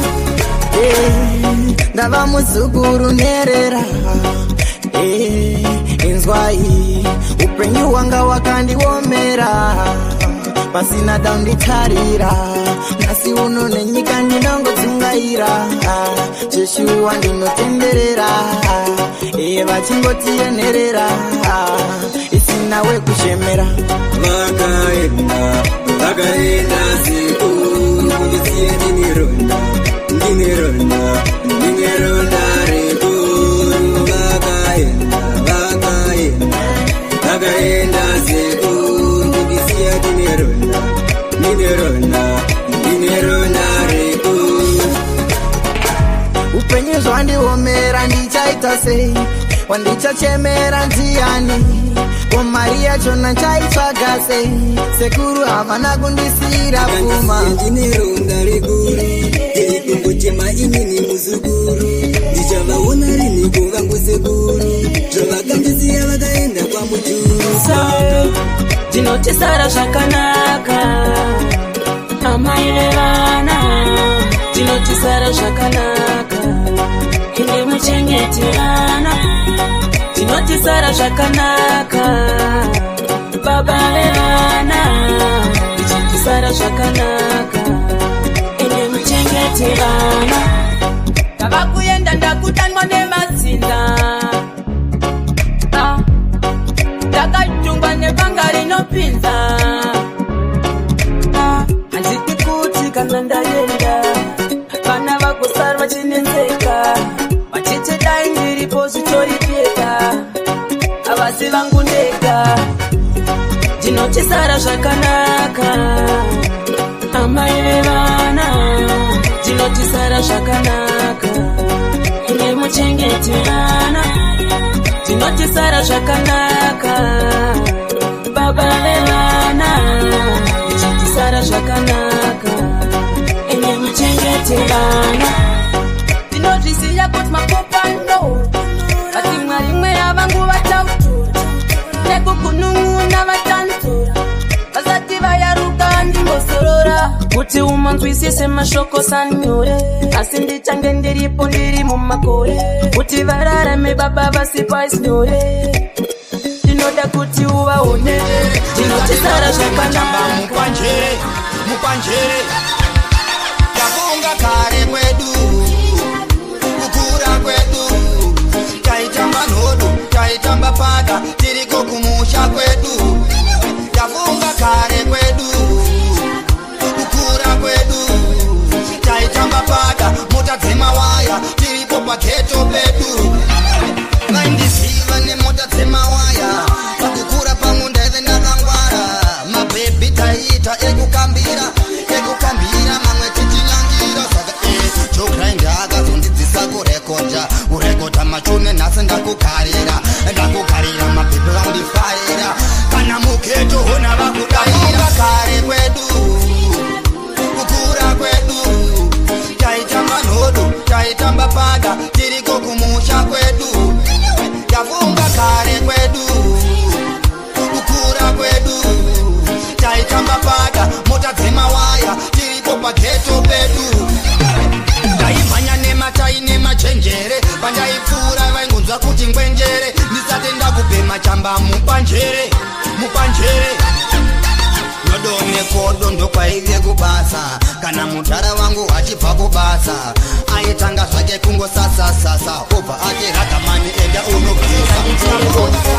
Ndava muzukuru nherera. Inzwai, upenyu hwanga wakandiomera, pasina daunditarira. Nhasi uno nenyika ndinongodzungaira, cheshuwa ndinotenderera, iye vachingotiyenerera, isina wekuchemera. Vakaenda, vakaenda sekuru, kundisiya ndine ronda, ndine ronda, ndine ronda rekuru. Vakaenda, vakaenda, vakaenda sekuru, kundisiya ndine ronda, ndine ronda, ndine ronda rekuru. Upenyu zvandiomera, ndichaita sei? Wandichachemera ndiani? Ko mari yachona chaitsvaga sei? Sekuru havana kundisiyira pfuma. Ndine ronda rekuru, ndiri kungochema inini muzukuru. Ndichavaona riniko vangu sekuru, zvavakandisiya vakaenda kwaMujuru? Ndinotisara zvakanaka, amai vevana. Ndinotisara zvakanaka, ine muchengeti vana. Ndinotisara zvakanaka, baba vevana. Ndichitisara zvakanaka, ine muchengeti vana. Ndava kuenda, ndakudanwa nemadzinza. Ah, ndakatungwa nebanga rinopinza. Ah, handidi kuti kana ndaenda vana vagosara vachinetseka, vachiti dai ndiripo zvitoripeka. Havasi vangu ndega. Ndinotisara zvakanaka, amai vevana. Ndinotisara zvakanaka, ine muchengeti vana. Ndinotisara zvakanaka, baba vevana. Ndichitisara zvakanaka, ine muchengeti vana. Ndinozviziva kuti mapfupa no, asi Mwari mweya vangu vachautura nekugunun'una vatanzura. Vasati vayaruka ndimbosorora kuti umanzwisise mashoko sanyore, asi ndichange ndiripo, ndiri mumakore kuti vararame baba vasipaisinyore. Ndinoda kuti uvaone. Ndinotisara zvakanaka. Mupanjere, mupanjere. Tafunga kare kwedu, kukura kwedu, taitamba nhodo, taitamba pada, tiriko kumusha kwedu. Tafunga kare kwedu, kukura kwedu, taitamba pada, mota dzemawaya, tiripo pageto pedu. Vaindiziva nemota dzemawaya. Pakukura pangu ndaive ndakangwara. Mabhebhi taiita ekukambira, ekukambira, mamwe tichinyangira. Saka jogrind akazondidzisa kurekodha, kurekodha machune. Nhasi ndakugarira, ndakugarira. Mabhebhi vandifarira, kana mugeto hona vakudaira. Kare kwedu, kukura kwedu, taitamba nhodo, taitamba pada, tiriko kumusha kwedu. Tafunga kare kwedu, kukura kwedu, taitamba pada, mota dzemawaya, tiripo pageto pedu. Ndaimhanya nematai nemachenjere. Pandaipfuura vaingonzwa kuti ngwenjere. Ndisati ndakubhema chamba, mupanjere, mupanjere. Nyodo nekodo ndokwaive kubasa. Kana mudhara wangu achibva kubasa, aitanga zvake kungosasasasa, obva ati, "Ragamani, enda unogeza."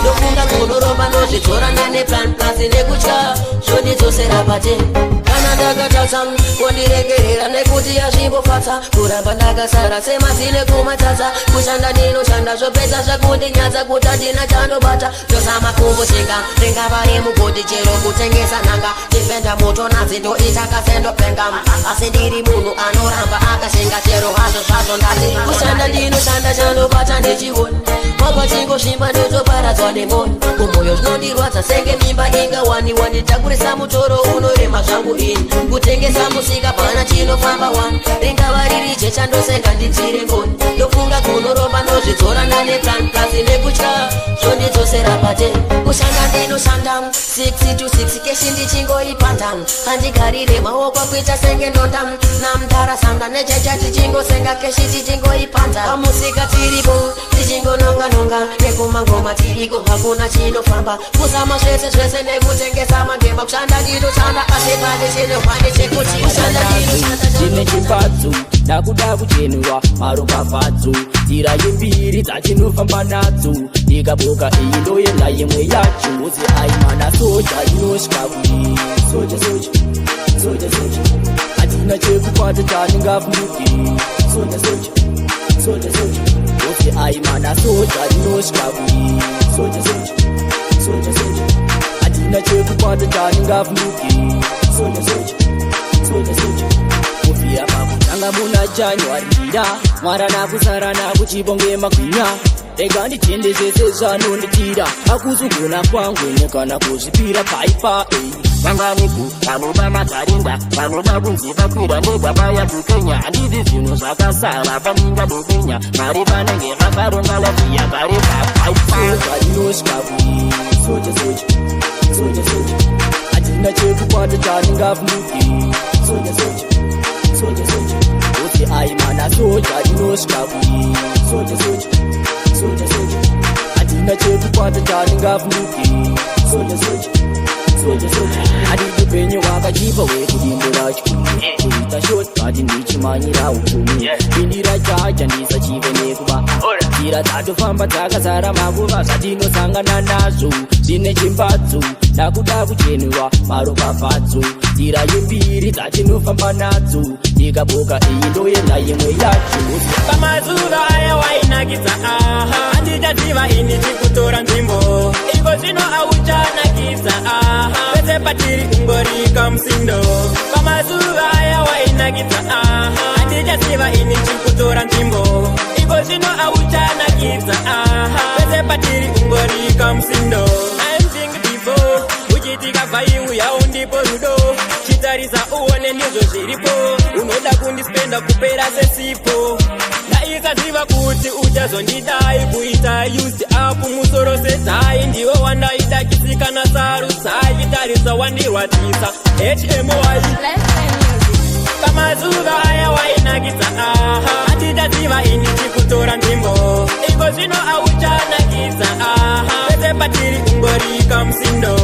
Ndofunga kunoromba, ndozvidzorana neplan plus nekutya zvondidzosera pate. Kana ndakatadza kondiregerera, nekuti yazvimbofadza kuramba ndakasara semazine kumatsatsa. Kushanda ndinoshanda, zvopedza zvakundinyadza kuti handina chandobata. Ndozama kumboshinga, ringava remugodhi chero kutengesa nhanga. Tifenda moto nadzi ndoita kasendopenga, asi ndiri munhu anoramba akashinga chero hazvo zvazvo. Ndati kushanda ndinoshanda, chandobata ndichiona mapachingosvimba, ndotoparadzwa nemoni kumwoyo. Zvinondirwadza senge mimba ingawaniwa, nditakurisa mutoro unorema zvangu ini. Kutengesa musika pana chinofamba wani, ringava riri jecha ndosenga nditire ngoni. Ndofunga kunoromba, ndozvidzorana neplan plus nekutya zvondidzosera pate. Kushanda ndino ndinoshanda 6 to 6 cash ndichingoipanda. Handigarire maoko kuita senge ndonda namdarasanda nechecha tichingosenga cash tichingoipanda. Pamusika tiripo tichingononga-nonga, nekumangoma tiriko, hakuna chinofamba. Kuzama zvese zvese nekutengesa mandema. Kushanda ndinoshanda, asi pane chinohwani chekuti kushanda ndinoshanda. Chine chimbatso ndakuda kuchenurwa maropafadzo. Nzira yembiri dzatinofamba nadzo, ndikaboka iyi ndoenda imwe yacho. Uzi aimana soja inosvika kuri soja soja soja soja, hatina chekukwata chaningavhunduki. Soja soja soja soja, uzi aimana soja inosvika kuri soja soja soja soja, hatina chekukwata chaningavhunduki. Soja soja soja soja, kufira pakutanga muna January, ndira mwarana kusarana kuchibonge magwinya. Rega nditende zvese zvanonditira, akuzugona kwangu nekana kuzvipira paipa. Vanganiku vanoba matarinda, vanoda kunzi vakwira negwabaya kukenya. Handidi zvinhu zvakasara paninga dokenya mari, vanenge vakaronga lafiya vari papaipa. Inosvika kuri soja soja soja soja, hatina chekukwata chaningavhunduki. Soja soja soja soja, uzi aimana soja inosvika kuri soja soja soja soja, hatina chekukwata chaningavhunduki. Soja soja soja soja, handidi upenyu hwakachipa hwekudimbura chikumi, kuita shortcut ndichimanyira upfumi. Pindira chacha ndisachive nekuva, nzira dzatofamba dzakazara makuva. Zvatinosangana nazvo zvine chimbatso, ndakuda kuchenurwa maropafadzo. Nzira yembiri dzatinofamba nadzo, ndikaboka iyi ndoenda imwe yacho. Pamazuva aya wainakidza, aha, handichaziva ini chikutora nzvimbo. Iko zvino auchanakidza, aha, pese patiri ungorika musindo. Pamazuva aya wainakidza, aha, handichaziva ini chikutora nzvimbo. Iko zvino auchanakidza, aha, pese patiri ungorika musindo. I'm think before uchitika vaiuyawo ndipo rudo. Chitarisa uone, ndizvo zviripo. Unoda kundispenda kupera sesipo. Ndaisaziva kuti uchazondidai, kuita used up musoro sezai. Ndiwe wandaida kisikana sarudzai, chitarisa wandirwadzisa hmy. Pamazuva aya wainakidza, aha, handichaziva ini chikutora nzvimbo. Iko zvino auchanakidza, aha, pese patiri ungorika musindo.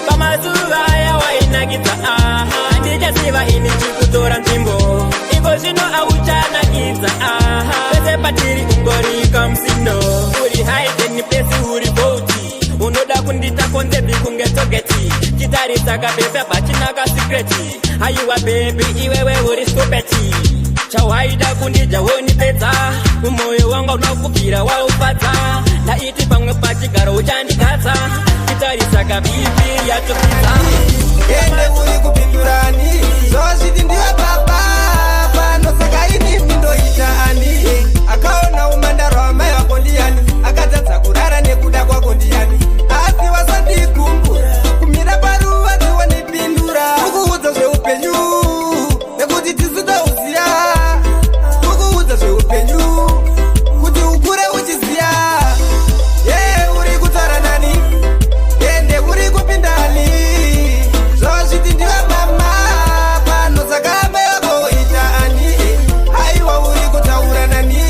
Pamazuva aya wainakidza, aha, handichaziva ini chikutora nzvimbo. Iko zvino auchanakidza, aha, pese patiri ungorika musindo. Uri hidden place, uri bouti, unoda kundita konzepi kunge togeti. Chitarisa kabebe, pachinaka secret. Aiwa baby, iwewe uri stupid. Chawaida kundija wonipedza, mwoyo wanga unokubvira waufadza. Ndaiti pamwe pachigaro uchandigadza, chitarisa kabibi yatopidza. Ende uri kupindurani zvozviti ndiwe baba pano, saka inini ndoita ani? Akaona umandaro amai vako ndiyani? Akadzadza kurara nekuda kwako ndiyani? Asi wasandikumbura kumira paruva dziwonipindura kukuudza zveupenyu nekuti tisu tauziya, kukuudza zveupenyu kuti ukure uchiziya. Ye uri kutaura nani? Ende uri kupindani zvozviti ndiwe mama pano, saka amai vako ita ani? Aiwa, uri kutaura nani?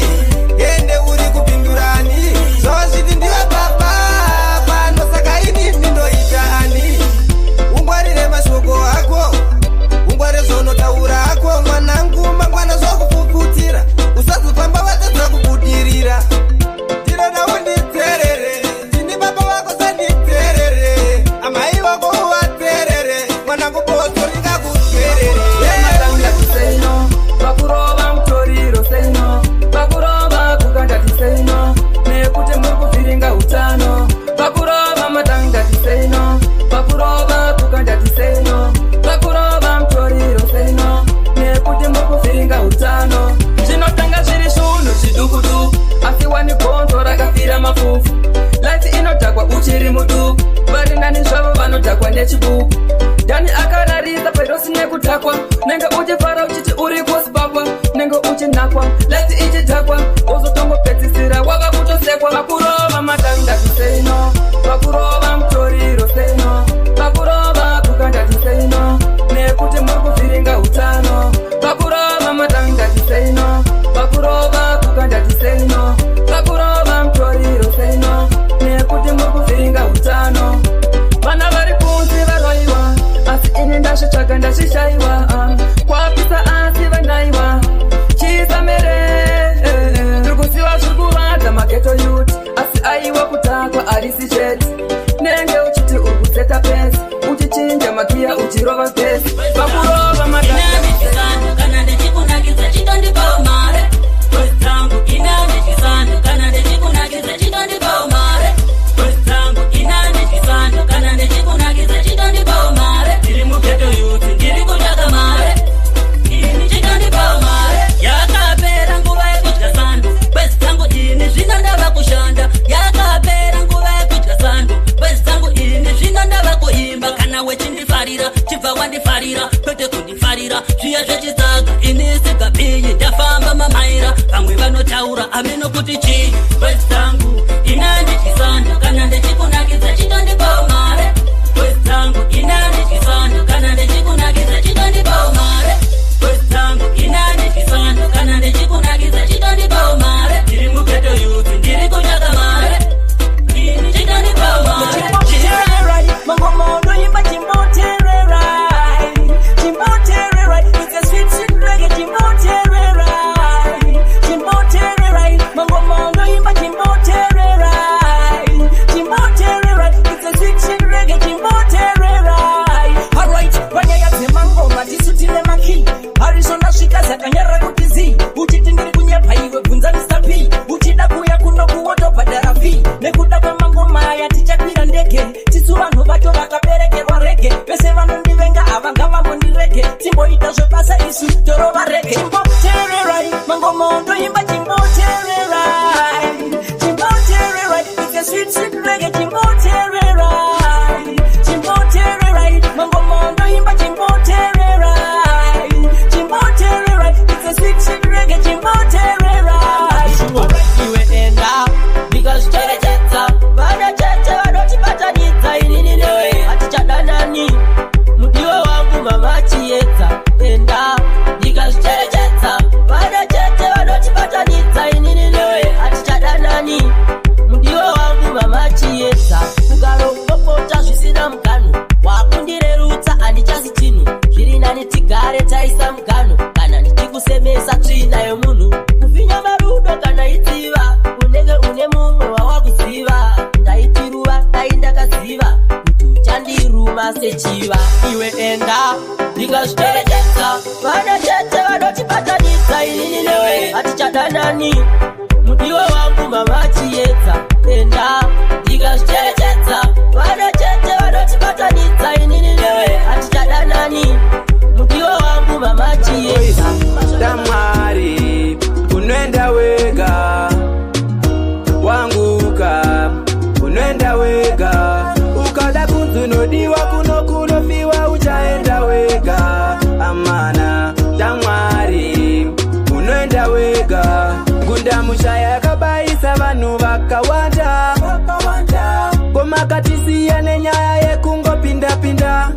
Ende uri kupindurani zvozviti ndiwe baba pano, saka inini ndoita ani? Ungwarire mashoko ako, ungware zvaunotaura ako mwanangu, mangwana zvokupuputira, usazofamba watadza kubudirira. Ndinoda unditeerere, ndini baba vako, sanditeerere, amai vako uvateerere mwanangu, botso ringakuteerere. Say no, pakurova mutoriro say no, pakurova kukandati say no, nekuti muri kuvhiringa utano. Pakurova matangati say no, pakurova kukandati say no, pakurova mutoriro say no, nekuti muri kuvhiringa utano. Zvinotanga zviri zvinhu zviduku duku, asi wani gonzo rakafira mafufu. Life inodhakwa uchiri muduku, vari nani zvavo vanodhakwa nechibuku. Dani akararisa perosi nekudhakwa, nenge uchifara uchiti uri kusipakwa, nenge uchinakwa life ichidhakwa, uzotongopedzisira wava kutosekwa. Vakurova matangati say no, vakurova mutoriro say no. kundishaiwa. Kwapisa asi vanaiwa chisamere. Tiri kuziva zviri kuvadza maghetto youth, asi aiwa, kutakwa harisi chete. Nenge uchiti uri kuseta pace, uchichinja magiya, uchirova pesi pakurova. Inani kana ndichikunakidza, chitondipawo mare dzangu. Inani chisando kana ndichikunakidza, chitondipawo mare dzangu. Inani chisando kana ndichikunakidza, chitondipawo mare. Ndiri mughetto youth, ndiri kutsvaka mare. Ini chitondipawo mare. Yakapera nguva yekudya sando kwezi dzangu, ini zvino ndava kushanda. Yakapera nguva yekudya sando kwezi dzangu, ini zvino ndava kuimba. Kana wechindifarira, chibva wandifarira, kwete kundifarira zviya zvechitsaga. Ini sigapiyi, ndafamba mamaira, vamwe vanotaura ameno kuti chii. Kwezi dzangu, inandi chisando kana ndichikunakidza, chitondipawo mare kwezi dzangu. Inandi chisando kana ndichikunakidza, chitondipawo mare kwezi dzangu. Inandi chisando kana ndichikunakidza, chitondipawo mare. Ndiri mughetto youth, ndiri kutsvaka mare. Ini chitondipawo mare. Chimbotererai, mangoma unoimba, chimbotererai, chimbotererai. It's a sweet, sweet reggae. Chimbotererai, chimbotererai, mangoma unoimba, chimbotererai, chimbotererai. It's a sweet, sweet reggae. Chimbotererai. Alright, panyaya dzemangoma tisu tine makey. Harrison asvika zakanyarara kuti zi. Uchiti ndiri kunyepa iwe, bvunza Mr P. Uchida kuya kuno kuwotobhadhara fee. Nekuda kwemangoma aya tichakwira ndege. Tisu vanhu vacho vakaberekerwa reggae. Vese vanondivenga ava ngavambondirege, timboita zvebasa isu torova reggae. Chimbotererai, mangoma ondoimba, chimbotererai, chimbotererai. It's a sweet, sweet reggae. Chimbotererai, chimbotererai, mangoma ondoimba, chimbotererai, chimbotererai. It's a sweet, sweet reggae. Chimbotererai. Iwe enda ndikazvicherechedza, vana chete vanotibatanidza. Inini newe hatichadanani, mudiwa wangu mama chiedza. Enda ndikazvicherechedza, vana chete vanotibatanidza. Inini newe hatichadanani, mudiwa wangu mama chiedza. Ukaropopota zvisina mugano, wakundirerutsa, handichazi chinhu. Zviri nani tigare taisa mugano. Kana ndichikusemesa, tsvina yomunhu. Kufinya marudo kana itsiva, unenge une mumwe wawakuziva. Ndaitiruva dai ndakaziva kuti uchandiruma sechiva. Iwe enda ndikazvicherechedza, vana chete vanotibatanidza. Inini newe hatichadanani, mudiwa wangu mama chiedza. Enda ndikazvicherechedza, vana chete vanotibatanidza. Inini newe hatichadanani, mudiwa wangu mama chiedza. Shamwari, unoenda wega, wanguka, unoenda wega. Ukada kunzi unodiwa kuno kunofiwa, uchaenda wega. Amana, shamwari, unoenda wega. Gundamushaya yakabayisa vanhu vakawanda, komakatisiya nenyaya yekungopindapinda.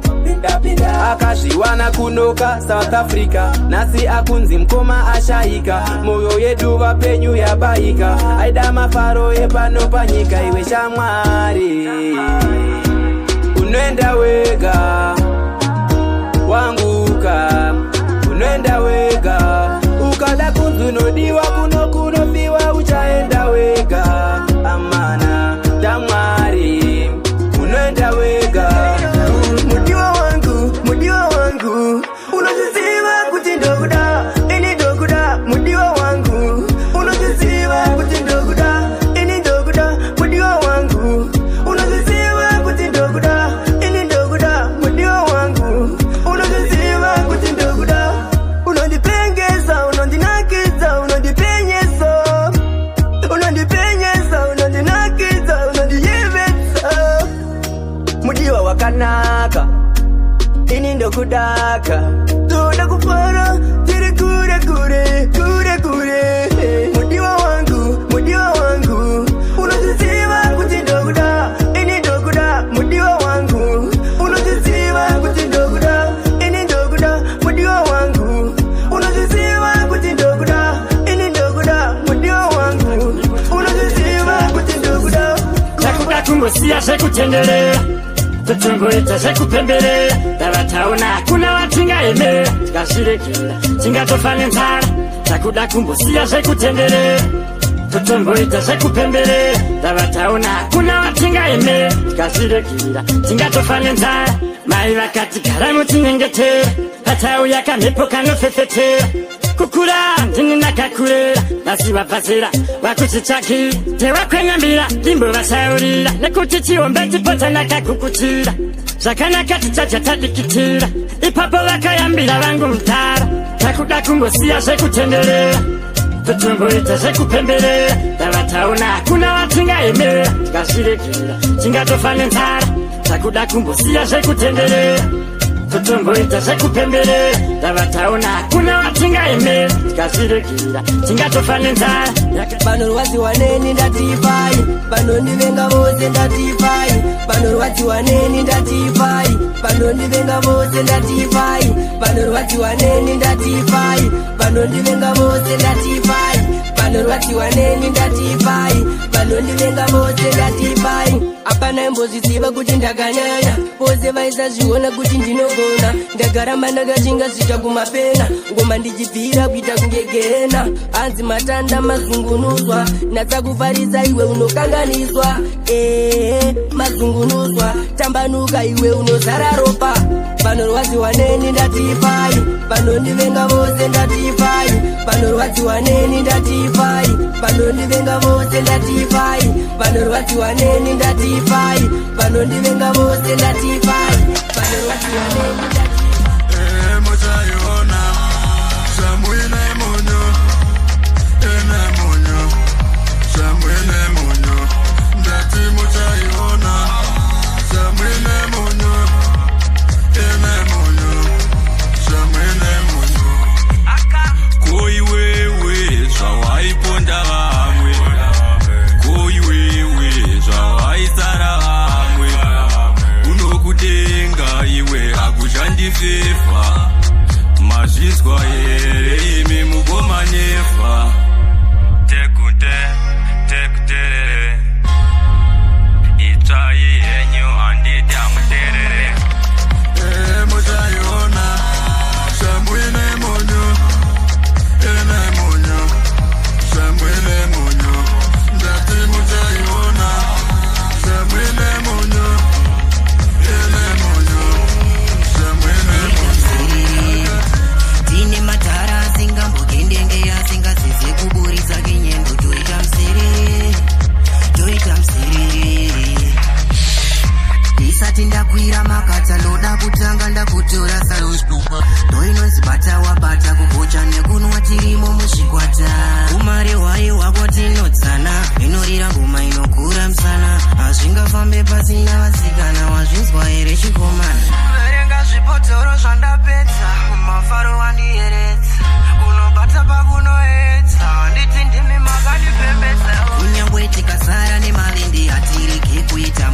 Akazviwana kunoka South Africa, nhasi akunzi mukoma ashayika. Mwoyo yedu vapenyu yabayika, aida mafaro epano panyika. Iwe shamwari, unoenda wega, wanguka, unoenda wega. Ukada kunzi unodiwa kuno kunofiwa, uchaenda wega. Amana, shamwari, unoenda wega. Mudiwa wangu, mudiwa wangu, unozviziva kuti ndokuda, ini ndokuda. Mudiwa wangu, unozviziva kuti ndokuda, ini ndokuda. Mudiwa wangu, unozviziva kuti ndokuda, ini ndokuda. Mudiwa wangu, unozviziva kuti ndokuda. Unondipengesa, unondinakidza, unondipenyesa, unondipenyesa, unondinakidza, unondiyevedza. Mudiwa wakanaka, ini ndokudaka. Toda kufara tiri kure kure kure kure. Mudiwa wangu, mudiwa wangu, unozviziva kuti ndokuda, ini ndokuda. Mudiwa wangu, unozviziva kuti ndokuda, ini ndokuda. Mudiwa wangu, unozviziva kuti ndokuda, ini ndokuda. Mudiwa wangu, unozviziva kuti ndokuda. Takuda kungosiya zvekutenderera. Totomboita zvekupemberera, ndava taona hakuna watingaemera. Tikazviregera tingatofa nenzara, takuda kumbosiya zvekutenderera. Totomboita zvekupemberera, ndava taona hakuna watingaemera. Tikazviregera tingatofa nenzara. Mai vakati gara mutinyengetera, patauya kamhepo kanofefetera. Kukura ndini ndakakurera, nhasi vabvazera vakuchitsvakira. Tewakwenyambira ndimbovasaurira, nekuti chiombe chipota ndakakukutira. Zvakanaka tichadya tadikitira, ipapo vakayambira vangu mutara. Takuda kumbosiya zvekutenderera, totomboita zvekupemberera. Ndava taona hakuna watingaemera. Tikazviregera tingatofa nenzara, takuda kumbosiya zvekutenderera. Totomboita zvekupemberera, ndava taona hakuna watingaemera. Tikazviregera tingatofa nenzara. Vanorwadziwa neni ndatifai, vanondivenga vose ndatifai. Vanorwadziwa neni ndatifai, vanondivenga vose ndatifai. Vanorwadziwa neni ndatifai, vanondivenga vose ndatifai. Vanorwadziwa neni ndatifai, vanondivenga vose ndatifai. Hapana imbozviziva kuti ndakanyanya, vose vaisazviona kuti ndinogona. Ndakaramba ndakashinga svika kumapena, ngoma ndichibvira kuita kunge gena. Hanzi matanda mazungunuswa, natsa kufarisa iwe unokanganiswa. Ee, mazungunuswa, tambanuka iwe unozara ropa. Vanorwadziwa neni ndatifai, vanondivenga vose ndatifai. Vanorwadziwa neni ndatifai, vanondivenga vose ndatifai. Vanorwadziwa neni ndatifai, vanondivenga vose ndatifai. Vanorwadziwa neni. Muchaiona shamwine munyu ine munyu, shamwine munyu. Ndati muchaiona shamwine munyu ine munyu, shamwine munyu. Koiwewe zvawaiponda vamwe, koiwewe zvawaisara vamwe, unokudenga iwe hakushandifefa. Mazvinzwa here imi mukomanyefa? Tekute tekuterere, itsvai henyu, handiti hamuterere? Muchaiona shamwine munyu ine munyu, shamwine munyu. Ndati muchaiona shamwine munyu ine munyu, shamwine munyu. Tine matara asingambogendenge, asingazize kuburitsa kinyendo. Toita muserere, toita muserere. Ndisati ndakwira makatsa, ndoda kutanga ndakutora sarustupa. Ndoinonzi bata wabata, kugocha nekunwa tirimo muzvikwata. Umare hwai hwako tinotsana, inorira ngoma inokura musana. Hazvingafambe pasina vasikana, wazvinzwa here chikomana? Verenga zvibhotoro zvandapedza, mafaro wandieredza, kunobata pakunoedza, nditi ndimi makandipembedza. Kunyangwe tikasara nemavindi, hatirege kuita.